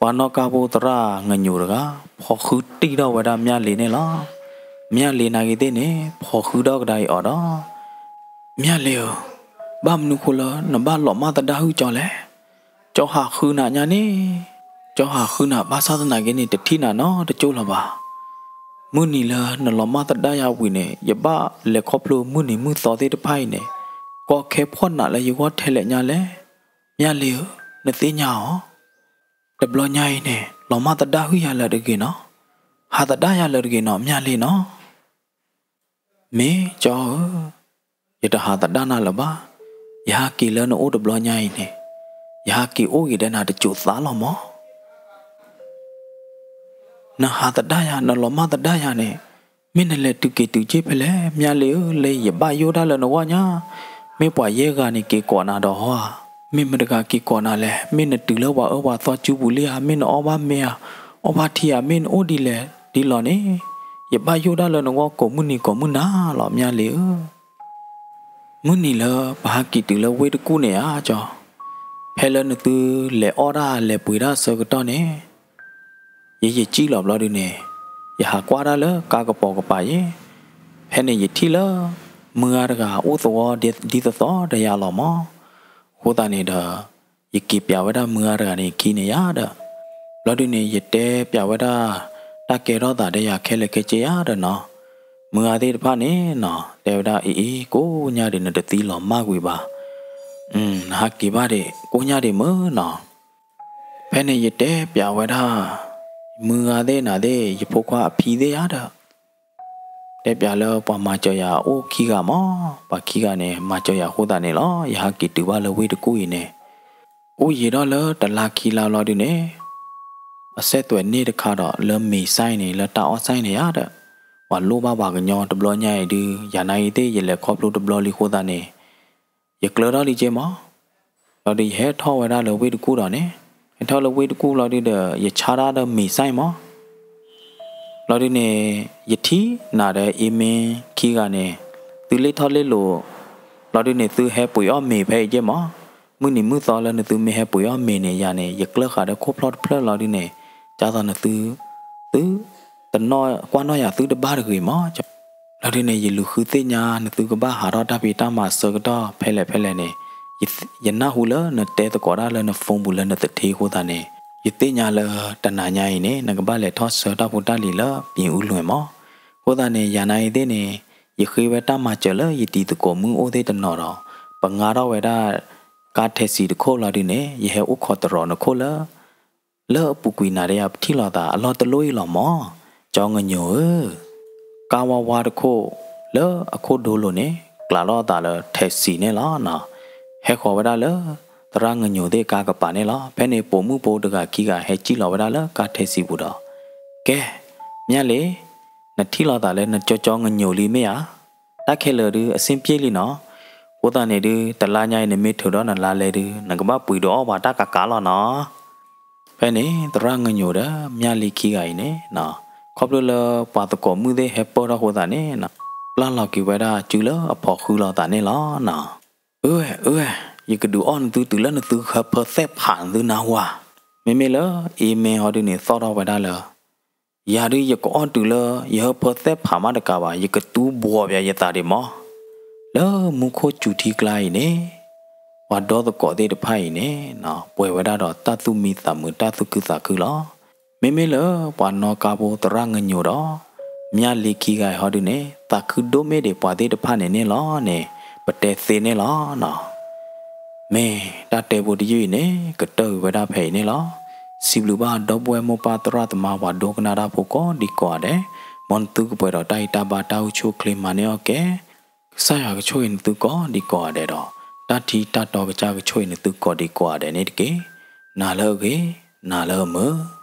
ပှၤနီၣ်ကါဖိသရၣ်ငညိၤတဂၤ ဖီၣ်ဃုတံၢ်ထီၣ်ဝဲဒၣ်မၠၣ်လ့န့ၣ်လီၤ. မၠၣ်လ့နာ်က့ၤသ့ၣ်န့ၣ် ဖီၣ်ဃုထီၣ်ကဒါအံၤအီၤဒီး, မၠၣ်လ့ဧၢ, ဘၣ်မနုၤဃိလၢနဘၣ်လီၤမၢ်သဒါဟုၣ်ကၠီလဲၣ်. ကၠီဟးဃုနၤညါန့ၣ်, ကၠီဟးဃုနၤဘၣ်ဆၣ်သနာ်က့န့ၣ် တထံၣ်နၤနီတကၠိၢ်လၢၤဘၣ်. မုၢ်နံၤလၢနလီၤမၢ်သဒါယၤဝံၤန့ၣ် ယဘၣ်လဲၤခီဖျိမုၢ်နံၤမုၢ်သီသ့ၣ်တဖၣ်အံၤန့ၣ် ကီခဲဖှီၣ်နးလၢယဂီၢ်ထဲလဲၣ်ညါလဲၣ်. မၠၣ်လ့ဧၢ, နသ့ၣ်ညါအီၤ, တဘျီညါအံၤန့ၣ် လီၤမၢ်သဒါဟုၣ်ယၤလၢာ်တဂ့ၤနီၤ, ဟးသဒါယၤလၢာ်တဂ့ၤနီၤ မၠၣ်လ့နီၤ. မ့ၢ်ကၠီဧၢ, ယတဟးသဒါနၤလၢၤဘၣ်. ယဟးက့ၤလၢနအိၣ်တဘျီညါအံၤန့ၣ် ယဟးက့ၤအိၣ်ဂ့ၤဒီးနၤတစိၤသးလီၤမး. နဟးသဒါယၤ နလီၤမၢ်သဒါယၤန့ၣ် မ့ၢ်နလဲၤတုၤက့ၤတုၤက့ၤဖဲလဲၣ် မၠၣ်လ့ဧၢ, လၢယဘၣ်ယိၣ်တၢ်လၢနဂီၢ်ညါ. မ့ၢ်ပှၤယဲၢ်ဂၤန့ၣ်က့ၤကိးနၤဒီးဟီဧါ, မ့ၢ်မတဂၤက့ၤကိးနၤလဲၣ်, မ့ၢ်နတုၤလၢပှၤအၢပှၤသီစုပူၤလံဧါ, မ့ၢ်နအီၣ်ဘၣ်မ့ၤဧါ, အီၣ်ဘၣ်ထံဧါ, မ့ၢ်နအိၣ်ဒ်လဲၣ်ဒ်လဲၣ်န့ၣ် ယဘၣ်ယိၣ်တၢ်လၢနဂီၢ်ကိးမုၢ်နံၤကိးမုၢ်နၤလီၤ မၠၣ်လ့ဧၢ. မုၢ်နံၤလၢပဟးက့ၤတုၤလၢဝ့ၢ်တကူၣ်န့ၣ်ဧါကၠီ, ဖဲလၢနသုလဲၤအီၣ်တၢ်လဲၤပှ့ၤတၢ်ဆၢကတီၢ်န့ၣ် ယယစံၣ်လီၤဘျီဒုန့ၣ် ယဟးကွၢ်တၢ်လၢကါကပီၤကပၤယဲ, ဖဲန့ၣ်ယထံၣ်လၢ မုၢ်ဂၤတဂၤအိၣ်သဝီဒ်သိးသိးဒီးယၤလီၤမး. အဃိသတးန့ၣ်ဒီး ယက့ၤပျးဝဲဒၣ်မုၢ်ဂၤတဂၤန့ၣ်အခံန့ၣ်ယၤဒီး ဘျီဒုန့ၣ် ယတဲပျးဝဲဒၣ် တၢ်ကဲထီၣ်သးဒီးယၤခဲလၢာ်ခဲဆ့ယၤဒီးနီၤ, မုၢ်ဂၤသ့ၣ်တဖၣ်န့ၣ်နီၤ တဲဝဲဒၣ် အံၤအံၤ ကိးညါဒံးနတသံလီၤမၢ်ကွံာ်ဘၣ်, နဟးက့ၤဘၣ်ဒံး ကိးညါဒံးမုၢ်နီၤ. ဖဲန့ၣ်ယတဲပျးဝဲဒၣ် မုၢ်ဂၤသ့ၣ်နၤသ့ၣ် ယဖိခွါအဖံသ့ၣ်ယၤဒီး တဲပျးလၢပှၤမၤစၢၤယၤအိၣ်ခံဂၤမး, ပှၤခံဂၤန့ၣ် မၤစၢၤယၤအဃိသတးန့ၣ်လီၤ ယဟးက့ၤတုၤဘၣ်လၢဝ့ၢ်တကူၣ်အံၤန့ၣ်, အိၣ်ယံာ်ထီၣ်လၢတလါခံလါလီၤဒုန့ၣ် အဆက်သွယ်န့ၢ်တခါဒီး လၢမ့ၤစဲန့ၣ် လၢတၢ်အီၣ်စဲန့ၣ်ယၤဒီး, ပ ပှၤလိၣ်ဘၣ်ပှၤကညီတဘျီညါအံၤဒုး ယၤနာ်အံၤသ့ၣ် ယလဲၤခီဖျိတဘျီလံအဃိသတးန့ၣ် ယကျၢထီၣ်လံက့မး. လီၤဒုးယဟဲထီၣ်ဝဲဒၣ်လၢဝ့ၢ်တကူၣ်ဒီးန့ၣ်, ဟဲထီၣ်လၢဝ့ၢ်တကူၣ်လီၤဒုးဒီး ယဆါတၢ်ဒီးမ့ၤစဲမး. လီၤဒုးန့ၣ် ယထံၣ်နၤဒီးအ့မ့ၢ်ခံဂၤန့ၣ် သုလ့ၣ်ထီၣ်လ့ၣ်လီၤ, လီၤဒုးန့ၣ် သုဟဲပှ့ၤအီၣ်မ့ၤဖဲအံၤက့မး. မုၢ်နံၤမုၢ်သီလၢနသုမ့ၢ်ဟဲပှ့ၤအီၣ်မ့ၤန့ၣ် ယၤန့ၣ် ယကျၢဃာ်ဒီးခိၣ်ဖျီၣ်တဖျၢၣ်လီၤဒုးန့ၣ် ဒ်သိးနသု သု တနီၣ်ကွၢ်နီၣ်ယၤသုတဘၣ်တဂ့ၤမး. လီၤဒုးန့ၣ် ယလူၤဃုသ့ၣ်ညါနသုကဘၣ်ဟးထီၣ်တၢ်ဖံးတၢ်မၤဆၢကတီၢ်ဖဲလဲၣ်ဖဲလဲၣ်န့ၣ်, ယ ယနၢ်ဟူလၢနတဲသကိးတၢ်လၢန phone ပူၤလၢနသထ့အဃိသတးန့ၣ် ယသ့ၣ်ညါလၢတနၤညါအံၤန့ၣ် နကဘၣ်လဲၤထီၣ်ဆှၢတၢ်ဖိတၢ်လံၤလၢ ပြင်ဦးလွင် မး. အဃိသတးန့ၣ် ယၤနာ်အံၤသ့ၣ်န့ၣ် ယဃ့ဝဲတၢ်မၤစၢၤလၢယတံၤသကိးမုၣ်အိၣ်သ့ၣ်တနီၤဒီး ပငါထီၣ်ဝဲဒၣ် ကါ taxi တခိၣ်လီၤဒုးန့ၣ် ယဟဲအိၣ်ခိးတရီးနခိၣ်လၢ လၢအပူၤကွံာ်နၤဒီးယၤပထံၣ်လိာ်သးအလီၢ်တလီၢ်အံၤလီၤမး. ကၠီငညိၤဧၢ, ကါဝါဝါတခိၣ်လၢအခိၣ်ဒိလိၤန့ၣ် ကျးထီၣ်အသးလၢ taxi န့ၣ်လီၤနီၤ. ဟဲဃီၤဝဲဒၣ်လၢ သရၣ်ငညိၤသ့ၣ်ကါကပၤန့ၣ်လီၤ. ဖဲန့ၣ် ပိာ်မုၣ်ဖိတဂၤခံဂၤဟဲစံၣ်လီၤဝဲဒၣ်လၢကါ taxi ပူၤဒီး ကဲ, မၠၣ်လံ, နထံၣ်လိာ်သးလၢနကၠီကၠီငညိၤလံမ့ၢ်ဧါ. တၢ်ခဲလၢာ်ဒုးအဆင်ပြေလံနီၤ. အဃိသတးန့ၣ်ဒုး တလါညါအံၤနမ့ၢ်ထုးထီၣ်နလါလဲဒုး နကဘၣ်ပှ့ၤဒုးအီၣ်ပှၤတၢ်ကးကးလီၤနီၤ. ဖဲန့ၣ် သရၣ်ငညိၤဒီးမၠၣ်လံခံဂၤအံၤန့ၣ် ခီဖျိလၢပှၤသကိးမုၣ်သ့ၣ်ဟဲပၢၢ်ထီၣ်အဃိသတးန့ၣ် ပျၢ်လီၤက့ၤဝဲဒၣ်စုလၢအဖီဃုလိာ်သးန့ၣ်လီၤနီၤ. အၢ အၢ ယကဒုးအီၣ်နသုတုၤလၢနသုဟၢဖၢသဲၣ်ဖးနသုနၢ်ဟူဧါ. မ့မ့ၢ်လၢအ့မ့ၢ်ဟီဒုးန့ၣ် သီၣ်ထီၣ်ဝဲဒၣ်လၢ ယၤဒုးယကအီၣ်တုၤလၢ ယဟၢဖၢသဲၣ်ဖးမးတကးဘၣ် ယကတူၢ်ဘှီးပယၤယသးဒံးမး. လၢမူခိၣ်စူၤထံကျါအံၤန့ၣ် ပှၤဒီသကိးသ့ၣ်တဖၣ်အံၤန့ၣ် ပှဲၤဝဲဒၣ်ဒီးတၢ်သူၣ်မံသးမုာ်တၢ်သူၣ်ခုသးခုလီၤ. မ့မ့ၢ်လၢပှၤနီၣ်ကါဖိသရၣ်ငညိၤဒီး မၠၣ်လံခံဂၤအံၤဟီဒုးန့ၣ် သးခုဒိၣ်မ့ၢ်ဒံးပှၤသ့ၣ်တဖၣ်န့ၣ်န့ၣ်လီၤန့ၣ် ပတဲသ့န့ၣ်လီၤနီၤ. မ့ၢ်တၢ်တဲဖိတယုၢ်အံၤန့ၣ် ကတၢၢ်ကွံာ်ဝဲဒၣ်ဖဲအံၤန့ၣ်လီၤ. စံးဘျုးဘၣ်ဒီပုၢ်ဝဲၢ်မိၢ်ပၢ်သရၣ်သမါပှၤဒိကနၣ်တၢ်ဖိကိးဒံကိးဂၤဒဲး, မ်နသုကပှဲၤဒီးတၢ်အံးတၢ်ဘါတၢ်အိၣ်ဆူၣ်အိၣ်ချ့မၤန့ၢ်အီၣ်ကဲ, ကစၢ်ယွၤကဆိၣ်ဂ့ၤနသုကိးဒံကိးဂၤဒဲးဒီး တၢ်ထံတၢ်တီကစၢ်ကဆိၣ်ဂ့ၤနသုကိးဒံကိးဂၤဒဲးန့ၣ်တက့ၢ်. နၤလၢအဂ့ၤ, နၤလၢအမုာ်.